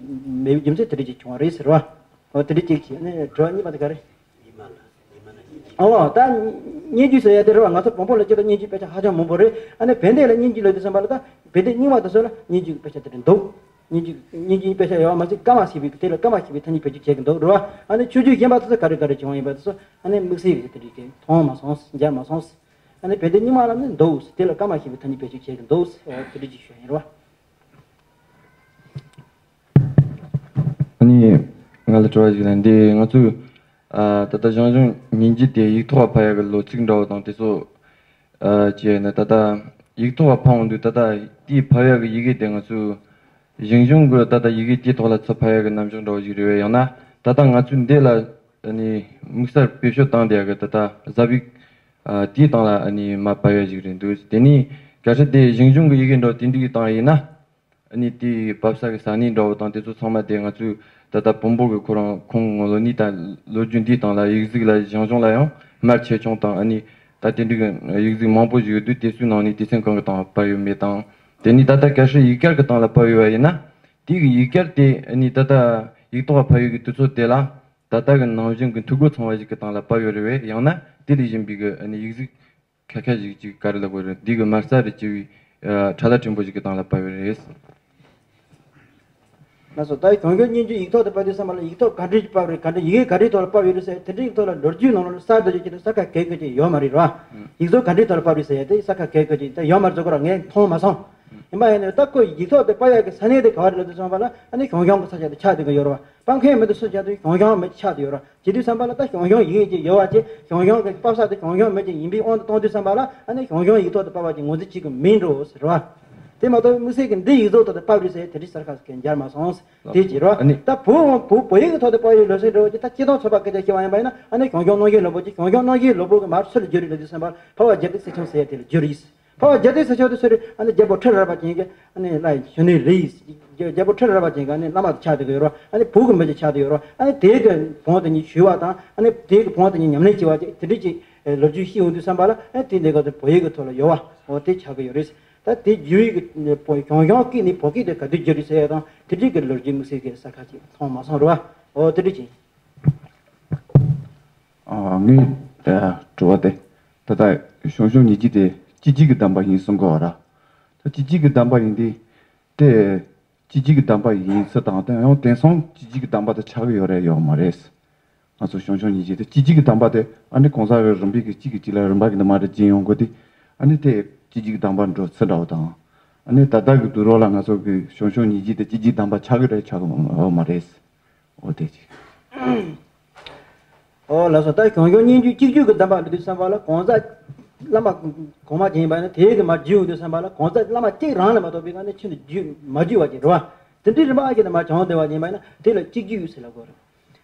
མེད་པའི་རྒྱུ་མཚན་དེ་འདྲ་ཅིག་བྱུང་བ་རེད་ཟེར་བ། འོ་དེ་འདྲ་ཅིག་བྱས་ནས་དྲི་བ་གཉིས་པ་དེ་ག་རེད། ཨོ་ད་སྙན་བརྒྱུད་ཟེར་ཡ་དེ་རེད་བ། ང་ཚོ་བོན་པོ་ལ་སྤྱིར་བཏང་སྙན་བརྒྱུད་དཔེ་ཆ་ཧ་ཅང་མང་པོ་རེད། ཨ་ནི་བན་དེ་ལ་སྙན་བརྒྱུད་ལབ་དུས་ཙམ་པ་ལ་ད་བན་དེ་རྙིང་བ་དེ་ཚོ་ལ་སྙན་བརྒྱུད་ཀྱི་དཔེ་ཆ་དེ་འདྲ་འདུག་སྙན་བརྒྱུད་སྙན་བརྒྱུད་དཔེ་ཆ་ཡོད་པ་མ་ཟད་བཀའ་མ་ཞེས་པའི་དེ་ལ་བཀའ་མ་ཞེས་པའི་ཐ་སྙད་བེད་སྤྱོད་བྱེད་ཀྱི་འདུག་རེད་བ། ཨ་ནི་ཆོས་བརྒྱུད་གཞན་པ་དེ་ཚོ་ག་རེ་ག་རེ་བྱུང་བ་ཡིན་པ་དེ་ཚོ་ཨ་ནི་དམིགས་བསལ་གྱི་དེ་འདྲ་གི་མཐོང་མ་སོང་། མཇལ་མ་སོང་། ཨ་ནི་བན་དེ་རྙིང་བ་ལ་ནི་འདུག་དེ་ལ་བཀའ་མ་ཞེས་པའི་ཐ་སྙད་བེད་སྤྱོད་བྱེད་ཀྱི་འདུག་དེ་འདྲ་ཅིག་ཞུ་ཡ་ཡིན་རེད་བ། ཨ་ནི་ང་ལ་དྲི་བ་ཞིག་ལ་འདི་ང་ཚོས་ཨ་ད་ལྟ་ཞང་ཞུང་སྙན་བརྒྱུད་དེ་ཡིག་ཐོག་ཕབ་ཡག་གི་ལོ་ཚིགས་འདྲ་བོ་དང་དེ་ཚོ་ཨ་བྱས་ནས་ད་ལྟ་ཡིག་ཐོག་ཕབ་འོང་དུས་ད་ལྟ་དེའི་ཕབ་ཡག་གི་ཡི་གེ་དེ་ང་ཚོས་ཞང་ཞུང་གི་ད་ལྟ་ཡི་གེ་དེའི་ཐོག་ལ་ཚུར་ཕབ་ཡག་གི་རྣམ་གཞག་འདྲ་བོ་ཞིག་རེད་བས། ཡང་ན་ད་ལྟ་ང་ཚོས་འདི་ལ་ཨ་ནི་དམིགས་བསལ་བེད་སྤྱོད་བཏང་བསྡད་ཡག་གི་ད་ལྟ་གཟབ་ཡིག་ཨ་དེའི་སྟེང་ལ་ཨ་ནི་མར་ཕབ་ཡག་ཞིག་རེད་འདུག་དེ་ནས་གལ་སྲིད་དེ་ཞང་ཞུང་གི་ཡི་གེ་འདྲ་བོ་དེ་འདྲ་གི་བཏང་ཡིན་ན། ཨ་ནི་དེའི་བབས་ས་གི་ས་གནས་འདྲ་བོ་དང་དེ་ཚོ་ཚང་མ་དེ་ང་ཚོའི་ད་ལྟ་བོན་པོ་གི་ཁོ་རང་ཁོང་ལོ་ནི་དང་ལོ་རྒྱུས་འདིའི་སྟེང་ལ་ཡིག་གཟུགས་ལ་ཞང་ཞུང་ལ་ཡང་མར་ཆེ་ཆུང་དང་ཨ་ནི་ད་དེ་འདྲའི་གི་ཡིག་གཟུགས་མང་པོ་ཞིག་ཡོད་དུས་དེ་ཚོའི་ནང་ནས་སྡེ་ཚན་གང་གི་སྟེང་ཕབ་ཡོད་མེད་དང་། དེ་ནས་ད་ལྟ་གལ་སྲིད་ཡིག་སྐྱར་གི་སྟེང་ལ་ཕབ་ཡོད་པ་ཡིན་ན་དེ་གི་ཡིག་སྐྱར་དེ་ཨ་ནི་ད་ལྟ་ཡིག་ཐོག་ཕབ་ཡོད་གི་དུས་ཚོད་དེ་ལ་ད་ལྟ་གི་ནང་བཞིན་གི་འཐུས་སྒོ་ཚང་བ་ཞིག་གི་སྟེང་ལ་ཕབ་ཡོད་རེད་བས། ཡང་ན་དེ་ལས་གཞན་པའི་གི་ཨ་ནི་ཡིག་གཟུགས་ཁ་ཁ་ཞིག་ཅིག་ག་རེ་ལབ་དགོས་རེད། འདི་གི་མ་རྩ་རེ་བཅུ་བའི་ཨ་ཕྲ་ལ་ཕྲན་བུ་ཞིག་གི་སྟེང་ལ་ཕབ་ཡོད་རེད། ལགས་སོ། ད་ཞང་ཞུང་སྙན་བརྒྱུད་ཡིག་ཐོག་ཏུ་ཕབ་དུས་ཙམ་པ་ལ་ཡིག་ཐོག་ག་འདྲ་ཞིག་ཕབ་རེད། ག་འདྲ་ཡི་གེ་ག་འདྲའི་ཐོག་ལ་ཕབ་ཡོད་རེད་ཟེར་དེ་འདྲའི་ཐོག་ལ་ལོ་རྒྱུས་ནང་ལ་གསར་དུ་ཅིག་གསལ་ཁ་གལ་གལ་ཅིག་ཡོད་མ་རེད་ར། ཡིག་ཚོགས་ག་འདྲའི་ཐོག་ལ་ཕབ་རེད་ཟེར་ཡ་དེ་གསལ་ཁ་གལ་གལ་ཅིག་ད་ཡོད་མ་རེད་ཟེར་གོ་ར་ངས་མཐོང་མ་སོང་། ཡིན་པ་ཡིན་ནའི་ད་ཁོ་ཡིག་ཐོག་ཏུ་ཕབ་ཡག་གི་ས་གནས་དེ་ག་བ་རེད་ལབ་དུས་ཙམ་པ་ལ་ཨ་ནི་ཞང་ཞུང་གི་ས་ཆ་དེ་ཆགས་བསྡད་ཀྱི་ཡོད་རེད་བ། ཕབ་མཁན་མི་འདུག་ཟེར་བྱས་དུས་ཞང་ཞུང་མི་ཆགས་བསྡད་ཡོད་རེད། བྱེད་དུས་ཙམ་པ་ལ་ད་ཞང་ཞུང་ཡི་གེ་ཅིག་ཡོད་པ་ཅིག་ཞང་ཞུང་གི་ཕབ་ས་དེ་ཞང་ཞུང་མི་ཅིག་ཡིན་པའི་དབང་དུ་གཏོང་དུས་ཙམ་པ་ལ་ཨ་ནི་ཞང་ཞུང་ཡིག་ཐོག་ཏུ་ཕབ་པ་ཅིག་ངོས་འཛིན་བྱེད་ཀྱི་མིན་འགྲོ་ཟེར་བ། དེ་མ་གཏོགས་དམིགས་བསལ་གྱི་འདི་ཡིག་ཚོགས་ཐོག་ཏུ་ཕབ་རེད་ཟེར་དེ་འདྲའི་གསལ་ཁ་ཞིག་མཇལ་མ་སོང་། དེ་བྱེད་རོགས། ཨ་ནི་ད་བོད་བོད་བོད་ཡིག་གི་ཐོག་ཏུ་ཕབ་ཡོད་ལོ་ཟེར་འགྲོ་ཅིག་ད་སྤྱིར་བཏང་ཚོད་དཔག་སྐད་ཆ་བཤད་པ་ཡིན་པ་ཡིན་ན་ཨ་ནི་ཞང་ཞུང་རྣམ་བཤད་ལྷུག་པོ་ཅིག་ཞང་ཞུང་རྣམ་བཤད་ལྷུག་པོ་གི་མར་སུ་ལ་བསྒྱུར་རེད་ལབ་དུས་ཙམ་པ་ལ་འཕགས་པ་རྒྱལ་ཚབ་ཚེ་ཆུང་ཟེར་ཡ་དེ་ལ་བསྒྱུར་ཡིན། འཕགས་པ་རྒྱལ་ཚབ་ཚེ་ཆུང་དེ་སུ་རེད། ཨ་ནི་རྒྱལ་པོ་ཁྲི་རལ་པ་ཅན་གྱི་ཨ་ནི་བླ་ཡི་གཞོན་ནུ་རེད། རྒྱལ་པོ་ཁྲི་རལ་པ་ཅན་གྱི་ཨ་ནི་བླ་མ་དེ་ཆགས་བསྡད་ཀྱི་ཡོད་རེད། ཨ་ནི་བོད་ཀྱི་མི་ཅིག་ཆགས་བསྡད་ཡོད་རེད། ཨ་ནི་དེ་གི་བོན་དེ་ཉིད་ཞུས་པ་དང་ཨ་ནི་དེ་གི་བོན་དེ་ཉིད་ཉམས་ལེན་བྱས་པ་ཅིག་དེ་འདྲ་ཅིག་ལོ་རྒྱུས་ཤེས་ཡོང་དུས་ཙམ་པ་ལ་ཨ་ནི་དེ་འདི་ག་དེ་བོད་ཡིག་གི་ཐོག་ལ་ཡོད་པ་འོ་དེ་ཆགས་ཀྱི་ཡོད་རེད། ད་དེ་བསྒྱུར་ཡིག་གི་ཞང་ཞུང་སྐད་ནས་བོད་སྐད་དེ་ག་དུས་བསྒྱུར་རེད་ཟེར་ཡ་དང་དེ་འདྲའི་གི་ལོ་རྒྱུས་དམིགས་བསལ་གྱི་གསལ་ཁ་ཅིག་མཐོང་མ་སོང་རེད་བ། འོ་དེ་འདྲ་ཅིག་ཨ་ངའི་ཨ་དྲི་བ་དེ་ད་ལྟ་ཞང་ཞུང་སྙན་བརྒྱུད་དེ་སྤྱི་རྒྱུད་ཀྱི་གདམས་པ་ཡིན་གསུང་གི་ཡོད་ར། ད་སྤྱི་རྒྱུད་ཀྱི་གདམས་པ་ཡིན་དུས་དེ་སྤྱི་རྒྱུད་ཀྱི་གདམས་པ་ཡིན་ས་དང་དེ་ཡང་དེང་སང་སྤྱི་རྒྱུད་ཀྱི་གདམས་པ་དེ་ཆགས་ཀྱི་ཡོད་རེད་ཡོད་མ་རེད། ང་ཚོ་བྱང་ཆུབ་སྙིང་རྗེ་དེ་སྤྱི་གཅིག་གི་གདམས་པ་དེ་ཨ་ནི་གང་ཟག་གི་རིམ་པས་ཀྱི་གཅིག་གིས་གཅིག་ལ་རིམ་པ་གི་འདི་མ་རེད་སྦྱིན་ཡོང་དགོས་དེ། ཨ་ནི་དེ་སྤྱི་གཅིག་གི་གདམས་པ་འགྲོ་ཚུལ་འདྲ་བོ་དང་། ཨ་ནི་ད་ལྟ་གི་དུས་རབས་ལ་ང་ཚོ་གི་བྱང་ཆུབ་སྙིང་རྗེ་དེ་སྤྱི་གཅིག་གདམས་པ་ཆགས་ཀྱི་རེད་ཆགས་ཀྱི་མ་རེད། འོ་དེ་ཅིག་ཨོ་ལགས་སོ། ད་བྱང་ཆུབ་སྙིང་རྗེ་སྤྱི་གཅིག་གི་གདམས་པ་ལ་དུས་བསམ་པ་ལ་གང་ཟག་བླ་མ་གོང་མ་ཅིག་ཡིན་པ་ཡིན་ན་དེའི་གི་མར་བརྒྱུད་ཡོང་དུས་བསམ་པ་ལ་གང་ཟག་བླ་མ་གཅིག་རང་ལས་མ་གཏོགས་པའི་ངང་ནས་ཁྱོན་ནས་བརྒྱུད་མ་བརྒྱུད་པ་ཅིག་རེད་བ། དེ་འདྲའི་རིམ་པ་ཨ་ཁྱེད་ནས་མར་བྱུང་བསྡད་པ་ཡིན་པ་ཡིན་ན་དེ་ལ་སྤྱི་གཅིག་ཟེར་ལབ་དགོས་རེད།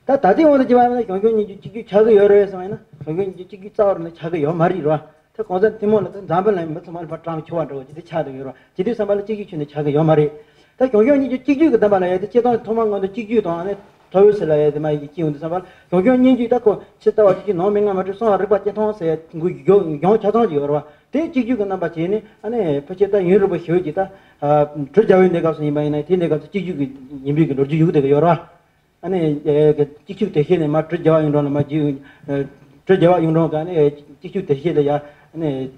ད་ད་ལྟའི་དབང་དུ་བྱས་པ་ཡིན་ན་བྱང་ཆུབ་སྙིང་རྗེ་སྤྱི་གཅིག་ཆགས་ཀྱི་ཡོད་རེད་བསམ་པ་ཡིན་ན་བྱང་ཆུབ་སྙིང་རྗེ་སྤྱི་གཅིག་རྩ་བ་རང་ནས་ཆགས་ཀྱི་ཡོད་མ་རེད་རེད་བ། ད་གང་ཟག་ཐུན་མོང་ལ་ད་འཛམ་བུ་གླིང་མི་ཚང་མ་ལ་ཕར་བགྲང་ཆོག་པ་འདྲ་བོ་ཅིག་དེ་ཆགས་བསྡད་ཡོད་རེད་བ། བྱེད་དུས་བསམ་པ་ལ་སྤྱི་གཅིག་ཁྱོན་ནས་ཆགས་ཀྱི་ཡོད་མ་རེད། ད་བྱང་ཆུབ་སྙིང་རྗེ་སྤྱི་གཅིག་གི་གདམས་པ་ལ་ཡ་དེ་སྤྱིར་བཏང་ཐོག་མར་སྔོན་དུ་སྤྱི་གཅིག་དང་ཨ་ནི་ཐོབ་ཡོད་ཟེར་ལ་ཡ་དེ་མ་ཡི་གེ་སྐྱེ་ཡོང་དུས་བསམ་པ་ལ་བྱང་ཆུབ་སྙིང་རྗེ་ད་ཁོ་ཕྱི་ལྟ་བ་སྤྱི་གཅིག་ནང་མི་ལྔ་མ་འཁྲུལ་གསང་བ་རིག་པ་གཅིག་མཐོང་ཟེར་ཡ་འགུལ་སྐྱོད་ཡོངས་ཆ་ཚང་ཅིག་ཡོད་རེད་བ། དེ་སྤྱི་གཅིག་གི་རྣམ་པ་བྱས་ནས་ཨ་ནི་ཕལ་ཆེར་ད་ཡུན་རིང་པོ་ཞེ་པོ་ཅིག་ད་དྲི་བརྒྱ་པའི་གནས་སྐབས་སུ་ཡིན་པ་ཡིན་ན་དེའི་གནས་སྐབས་སུ་སྤྱི་གཅིག་གི་ཡིན་པའི་གི་ལོ་རྒྱུས་ཡོད་བསྡད་ཀྱི་ཡོད་རེད་བ། ཨ་ནི་ཨེ་གི་སྤྱི་གཅིག་དེ་ཤེས་ནས་མར་དྲི་བརྒྱ་པ་གཡུང་དྲུང་ལ་མར་རྒྱུད་ཨེ་དྲི་བརྒྱ་པ་གཡུང་དྲུང་གི་ཨ་ནི་སྤྱི་གཅིག་དེ་ཤེས་ལ་ཡ་ཨ་ནི་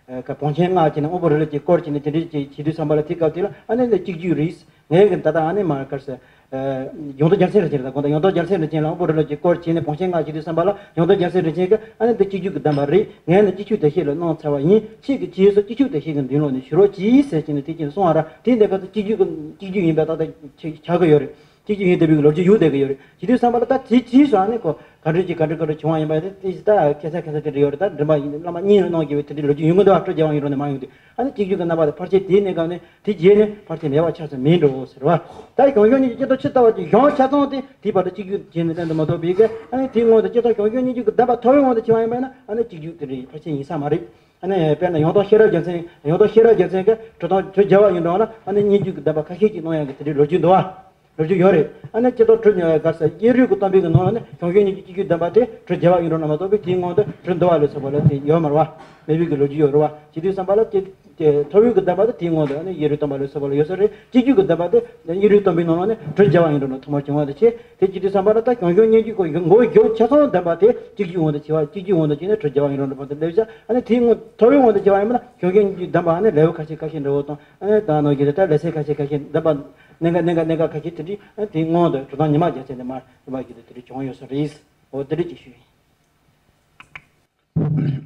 ཨེ་ག་བང་ཆེན་སྔགས་བྱས་ནས་དབང་པོ་རིགས་ལ་ཅིག་བསྐོར་བྱས་ནས་དེ་འདྲའི་ཅིག་བྱེད་དུས་བསམ་པ་ལ་དེའི་སྐབས་དེ་ལ་ཨ་ནི་འདི་སྤྱི་གཅིག་རེད། ངས་གི་ད་ལྟ་ཨ་ནི་མར་ག་རེ་ཟེར་ཨེ་ཡང་དག་རྒྱལ་མཚན་རིན་ཆེན་རེད། ད་དགོངས་དག་ཡང་དག་རྒྱལ་མཚན་རིན་ཆེན་ལ་དབང་པོ་རིགས་ལ་ཅིག་བསྐོར་བྱས་ནས་བང་ཆེན་སྔགས་བྱེད་དུས་བསམ་པ་ལ་ཡང་དག་རྒྱལ་མཚན་རིན་ཆེན་གི་ཨ་ནི་འདི་སྤྱི་གཅིག་གི་གདམས་པ་རེད། ངས་ནི་སྤྱི་གཅིག་དེ་ཤེས་ལ་གནང་ཚར་བ་ཡིན། ཁྱེད་ཀྱི་རྗེས་སུ་སྤྱི་གཅིག་དེ་ཤེས་ཀྱི་མདུན་ལོགས་ནས་ཞུ་རོགས་གྱིས་ཟེར་གྱིན་ནས་དེ་ཅིག་གསུང་བ་ར་དེའི་གནས་སྐབས་སུ་སྤྱི་གཅིག་གི་སྤྱི་གཅིག་ཡིན་པའི་ཏག་ཏག་ཆགས་ཀྱི་ཡོད་རེད། གཅིག་གཅིག་ཡིན་བསྡད་པའི་ལོ་རྒྱུས་ཡོད་བསྡད་ཀྱི་ཡོད་རེད། བྱེད་དུས་བསམ་པ་ལ་ད་དེའི་རྗེས་སུ་ཨ་ནི་ཁོ་ག་འདྲ་ཅིག་ག་འདྲ་ག་འདྲ་བྱུང་བ་ཡིན་པ་དེ་དེ་ད་ཁ་སང་ཁ་སང་དེ་འདྲ་ཡོད་རེད། ད་མགྲིན་པ་བླ་མ་གཉིས་ལ་གནང་དགོས་པའི་དེ་འདྲའི་ལོ་རྒྱུས་ཡོང་གི་འདུག་ཨ་སྤྲོ་རྒྱལ་བ་ཡིན་རུང་ནས་མ་ཡོང་དུས་ཨ་ནི་གཅིག་གྱུར་གྱི་རྣམ་པ་དེ་ཕལ་ཆེར་དེའི་གནས་སྐབས་ནས་དེ་རྗེས་ནས་ཕལ་ཆེར་མེད་པ་ཆགས་ས་མིན་འགྲོ་ཟེར་བ། ད་བྱང་ཆུབ་སྙིང་རྗེ་སྤྱི་ལྟར་ཕྱི་ལྟ་བ་དེ་གཞུང་ཆ་ཚང་དེ་དེའི་བར་དུ་གཅིག་གྱུར་བྱས་ནས་བསྟན་དུ་མ་གཏོགས་པའི་གི་ཨ་ནི་དེའི་སྔོན་དུ་སྤྱིར་བཏང་བྱང་ཆུབ་སྙིང་རྗེ་གི་གདམས་པ་ཐོབ་པའི་དབང་དུ་བྱས་པ་ཡིན་པ་ན་ཨ་ནི་གཅིག་གྱུར་དེ་འདྲའི་ཕལ་ཆེར་ཡིན་ས་མ་རེད། ཨ་ནི་དཔེར་ན་ཡང་དག་ཤེས་རབ་རྒྱལ་མཚན་ཡང་དག་ཤེས་རབ་རྒྱལ་མཚན་གྱི་དྲི་བཟང་དྲི་བརྒྱ་པ་ཡིན་རུང་ལ་ཨ་ནི་སྙིང་རྗེ་གི་གདམས་པ་ཁ་ཤས་ཀྱིས་གནང་ཡག་གི་དེ་འདྲའི་ལོ་རྒྱུས་འདུག་བ། ལོ་རྒྱུས་ཡོད་རེད། ཨ་ནི་སྤྱིར་བཏང་དྲི་ག་རེ་ཟེར་དབྱེ་རུས་ཀྱི་གཏམ་དཔེ་གི་ནང་ལ་ནི་བྱང་ཆུབ་སྙིང་རྗེ་སྤྱི་གཅིག་གདམས་པ་དེ་དྲི་བརྒྱ་པ་ཡིན་རུང་ལ་མ་གཏོགས་པའི་དེའི་སྔོན་དུ་དྲི་འདུལ་བ་ལ་སོགས་པ་ལ་དེ་ཡོད་མ་རེད་བ། མེད་པའི་གི་ལོ་རྒྱུས་ཡོད་རེད་བ། བྱེད་དུས་བསམ་པ་ལ་དེ་དེ་ཐོབ་ཡུལ་གྱི་གདམས་པ་དེ་དེའི་སྔོན་དུ་ཨ་ནི་དབྱེ་རུས་གཏམ་པ་ལ་སོགས་པ་ལ་ཡོད་ས་རེད། སྤྱི་རྒྱུད་ཀྱི་གདམས་པ་དེ་དབྱེ་རུས་གཏམ་པའི་ནང་ལ་ནི་དྲི་བརྒྱ་པ་ཡིན་རུང་ལ་ཐོག་མར་བྱུང་བ་དེ་བྱས། དེ་བྱེད་དུས་བསམ་པ་ལ་ད་བྱང་ཆུབ་སྙིང་རྗེ་ཁོ་མགོ་མཇུག་ཆ་ཚང་གདམས་པ་དེ་སྤྱི་རྒྱུད་དབང་དུ་བྱས་པ་སྤྱི་རྒྱུད་དབང་དུ་བྱས་ནས་དྲི་བརྒྱ་པ་ཡིན་རུང་ལ་བར་དུ་སླེབས་ཤག་ཨ་ནི་དེའི་སྔོན་ཐོབ་ཡུལ་དབང་དུ་བྱས་པ་ཡིན་པ་ན་བྱང་ཆུབ་སྙིང་རྗེ་གདམས་པ་ཨ་ནི་ལེའུ་ཁ་ཤས་ཁ་ཤས་འདྲ་བོ་དང་ཨ་ནི་ད་ནང་བཞིན་དུ་ད་ལེ་ཚན་ཁ་ཤས་ཁ་ཤས་གདམས་པ་གནད་འགག་གནད་འགག་གནད་འགག་ཁ་ཤས་དེ་འདྲའི་ཨ་ནི་དེའི་སྔོན་དུ་དྲི་བཟང་ཉི་མ་རྒྱལ་མཚན་དེ་མར་གདམས་པ་བརྒྱུད་དེ་དེ་འདྲ་བྱུང་བ་ཡོད་ས་རེད། འོ་དེ་འདྲ་ཅིག་ཞུས་ཡིན།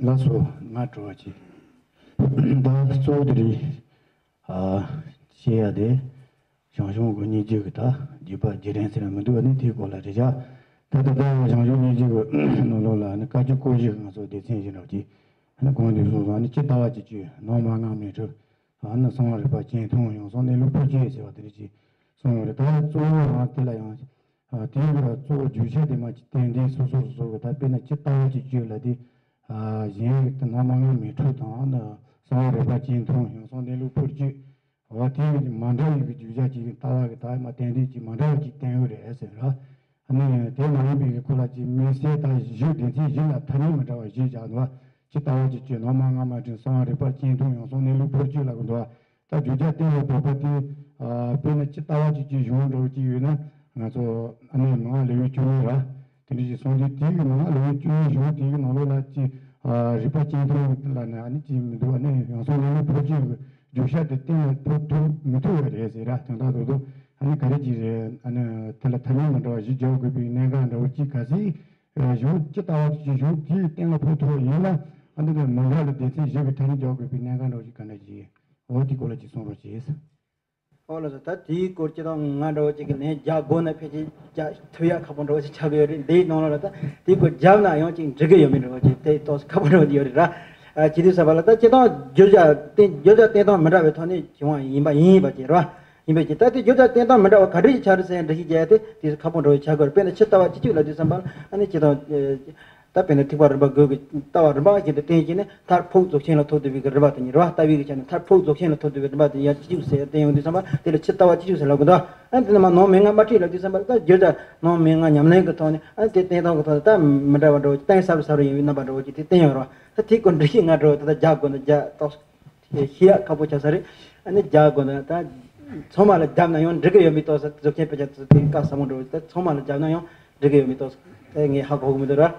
ལགས་སོ། ང་དྲི་བ་གཅིག་ད་གཙོ་བོ་དེ་རེད། ཨ། བཤད་ཡ་དེ། བྱང་ཆུབ་ཀྱི་སྙིང་རྗེ་གི་ད་རྒྱུད་པ་རྒྱུད་རིམ་ཟེར་ན་མི་འདུག་ཨ་ནི་དེའི་སྐོར་ལ་རེད་བྱ། ད་ལྟ་ད་བྱང་ཆུབ་སྙིང་རྗེ་གི་ནང་ལོགས་ལ་ཨ་ནི་བཀའ་བརྒྱུད་སྐོར་བཞི་གི་ང་ཚོ་སྡེ་ཚན་བཞི་འདྲ་བོ་ཅིག་ཨ་ནི་གོང་དུ་སོང་སོང་ཨ་ནི་ཇི་ལྟ་བ་ཅིག་བཅོས་ནང་མ་ལྔ་མི་འཁྲུགས། ཨ་ནི་གསང་བ་རིག་པ་སྤྱན་མཐོང་ཡང་གསང་གནས་ལུགས་འཕོ་བཅུག་ཟེར་བ་དེ་རེད་ཅིག་གསུངས་ཡོད་རེད། ད་གཙོ་བོ་རང་དེ་ལ་ཡང་། ཨ། དེའི་གཙོ་བོ་རྒྱུ་ཆ་དེ་མ་ཅིག་ཏན་ཏན་སོ་སོ་སོ་སོ་གི་ད་དཔེར་ན་ཇི་ལྟ་བ་ཅིག་བཅོས་ལ་དེ། ཨ། གཞན་གྱི་དེ་ནང་མ་ལྔ་མི་འཁྲུགས་དང་ཨ་ནི་གསང་བ་རིག་པ་སྤྱན་མཐོང་ཡང་གསང་གནས་ལུགས་འཕོ་བཅུག་འོ་དེ་མི་འདྲ་བའི་གི་རྒྱུ་ཆ་ཅིག་ལྟ་བ་གི་ད་མ་ཏན་ཏན་ཅིག་མི་འདྲ་བ་ཅིག་བསྟན་ཡོད་རེད་ཟེར་ར། ཨ་ནི་དེ་མ་ཡིན་པའི་གི་ཁོ་ལ་ཅིག་དམིགས་བསལ་ད་བཞི་སྡེ་ཚན་བཞི་ལ་ཐ་སྙད་མི་འདྲ་བ་བཞི་བཞག་འདུག་བ། ཇི་ལྟ་བ་ཅིག་བཅོས་ནང་མ་ལྔ་མི་འཁྲུགས་གསང་བ་རིག་པ་སྤྱན་མཐོང་ཡང་གསང་གནས་ལུགས་འཕོ་བཅུག་ལབ་གི་འདུག་བ། ད་རྒྱུ་ཆ་གཏན་ལ་ཕབ་པ་དེ། ཨ། དཔེར་ན་ཇི་ལྟ་བ་ཅིག་གི་གཞུང་འདྲ་བོ་ཅིག་ཡོད་ན་ང་ཚོ་ཨ་ནི་མི་མངའ་ལེའུ་བཅུ་གཉིས་ར། དེ་འདྲ་ཞིག་གསུངས་དུས་དེའི་གི་མི་མངའ་ལེའུ་བཅུ་གཉིས་གཞུང་དེའི་གི་ནང་ལོགས་ལ་ཅིག་ཨ། རིག་པ་སྤྱན་མཐོང་ལབ་ནས་ཨ་ནི་ཅིག་མི་འདུག་ཨ་ནི་ཡང་གསང་གནས་ལུགས་འཕོ་བཅུག་གི་རྒྱུ་ཆ་དེ་གཏན་ལ་ཕབ་ཐུབ་མི་ཐུབ་པ་རེད་ཟེར་ར། དོན་དག་རྡོག་རྡོག་ཨ་ནི་ག་རེ་ཅིག་རེད། ཨ་ནི་དེ་ལ་ཐ་སྙད་མི་འདྲ་བ་བཞི་སྦྱར་དགོས་པའི་གནད་འགག་འདྲ་བོ་ཅིག་གལ་སྲིད་གཞུང་ཇི་ལྟ་བ་ཅིག་གཞུང་དེའི་གཏན་ལ་ཕབ་ཐུབ་པ་ཡིན་ན་ཨ་ནི་མི་འདྲ་ལ་སྡེ་ཚན་བཞི་གི་ཐ་སྙད་སྦྱར་དགོས་པའི་གནད་འགག་འདྲ་བོ་ཅིག་ག་འདྲ་ཅིག་འོ་དེ་སྐོར་ལ་ཅིག་གསུང་རོགས་བྱེད། ཨོ་ལགས་སོ། ད་དེའི་སྐོར་ཅི་དང་ང་འདྲ་བོ་ཅིག་གི་ལན་རྒྱག་དགོས་ན་ཕལ་ཆེར་རྒྱག་ཐུབ་ཡག་ཁག་པོ་འདྲ་བོ་ཅིག་ཆགས་ཀྱི་ཡོད་རེད། འདིའི་ནང་ལོགས་ལ་ད་དེའི་སྐོར་རྒྱབ་ན་ཡང་ཅིག་འགྲིག་གི་ཡོད་མེད་འདྲ་བོ་ཅིག་དེ་ཏོག་ཙམ་ཁག་པོ་འདྲ་བོ་ཅིག་ཡོད་རེད་ར། ཨ། ཇི་སྟེ་ཟེར་བ་ལ་ད་སྤྱིར་བཏང་བརྗོད་བྱ་བསྟན་བརྗོད་བྱ་བསྟན་སྟངས་མི་འདྲ་བའི་ཐོག་ནས་བྱུང་བ་ཡིན་པ་ཡིན་པ་ཅིག་རེད་བ། ཡིན་པ་ཅིག་ད་དེ་བརྗོད་བྱ་བསྟན་སྟངས་མི་འདྲ་བ་ག་འདྲ་ཞིག་ཆགས་རེད་ཟེར་ཡང་འགྲེལ་བཤད་རྒྱག་ཡ་དེ་དེ་ཁག་པོ་འདྲ་བོ་ཆགས་ཀྱི་ཡོད་རེད། དཔེར་ན་ཇི་ལྟ་བ་སྤྱི་གཅིག་ལབ་དུས་ཙམ་པ་ལ་ཨ་ནི་སྤྱིར་བཏང་ད་དཔེར་ན་ཐེག་པ་རིམ་པ་དགུ་གི་ལྟ་བ་རིམ་པ་བཞིན་དུ་བསྟན་བྱས་ནས་མཐར་ཕུགས་རྫོགས་ཆེན་ལ་ཐོབ་ཐུབ་པའི་གི་རིམ་པ་དེ་ཉིད་རེད་བ། ལྟ་བའི་གི་ཆ་ནས་མཐར་ཕུགས་རྫོགས་ཆེན་ལ་ཐོབ་ཐུབ་པའི་རིམ་པ་དེ་ཡང་སྤྱི་གཅིག་ཟེར་བསྟན་ཡོང་དུས་ཙམ་པ་དེ་ལ་ཇི་ལྟ་བ་སྤྱི་གཅིག་ཟེར་ལབ་དགོས་འདུག་ཨ་ནི་དེ་ནས་མར་ནང་མན་ངག་དམར་ཁྲིད་ལབ་དུས་ཙམ་པ་ད་བརྗོད་བྱ་ནང་མན་ངག་ཉམས་ལེན་གྱི་ཐོག་ནས་ཨ་ནི་དེ་བསྟན་སྟངས་ཀྱི་ཐོག་ནས་ད་མི་འདྲ་བ་འདྲ་བོ་གཏིང་ཟབ་རུ་ཟབ་རུ་ཡོང་བའི་རྣམ་པ་འདྲ་བོ་ཅིག་དེ་བསྟན་ཡོད་རེད་བ། ད་དེའི་སྐོར་འགྲེལ་བཤད་ང་འདྲ་བོ་ད་ལྟ་རྒྱག་དགོས་ན་རྒྱག་ཏོག་ཙམ་ཤེས་ཡག་ཁག་པོ་ཆགས་ས་རེད། ཨ་ནི་རྒྱག་དགོས་ན་ད་ཚང་མ་ལ་རྒྱབ་ན་ཡང་འགྲིག་གི་ཡོད་མེད་ཏོག་ཙམ་རྫོགས་ཆེན་དཔེ་ཆ་ཚོ་དེ་བཀའ་ཟབ་མོ་འདྲ་བོ་ད་ཚང་མ་ལ་རྒྱབ་ན་ཡང་འགྲིག་གི་ཡོད་མེད་ཏོག་ཙམ་ད་ངས་ཧ་གོ་གི་མི་འདུག་ར།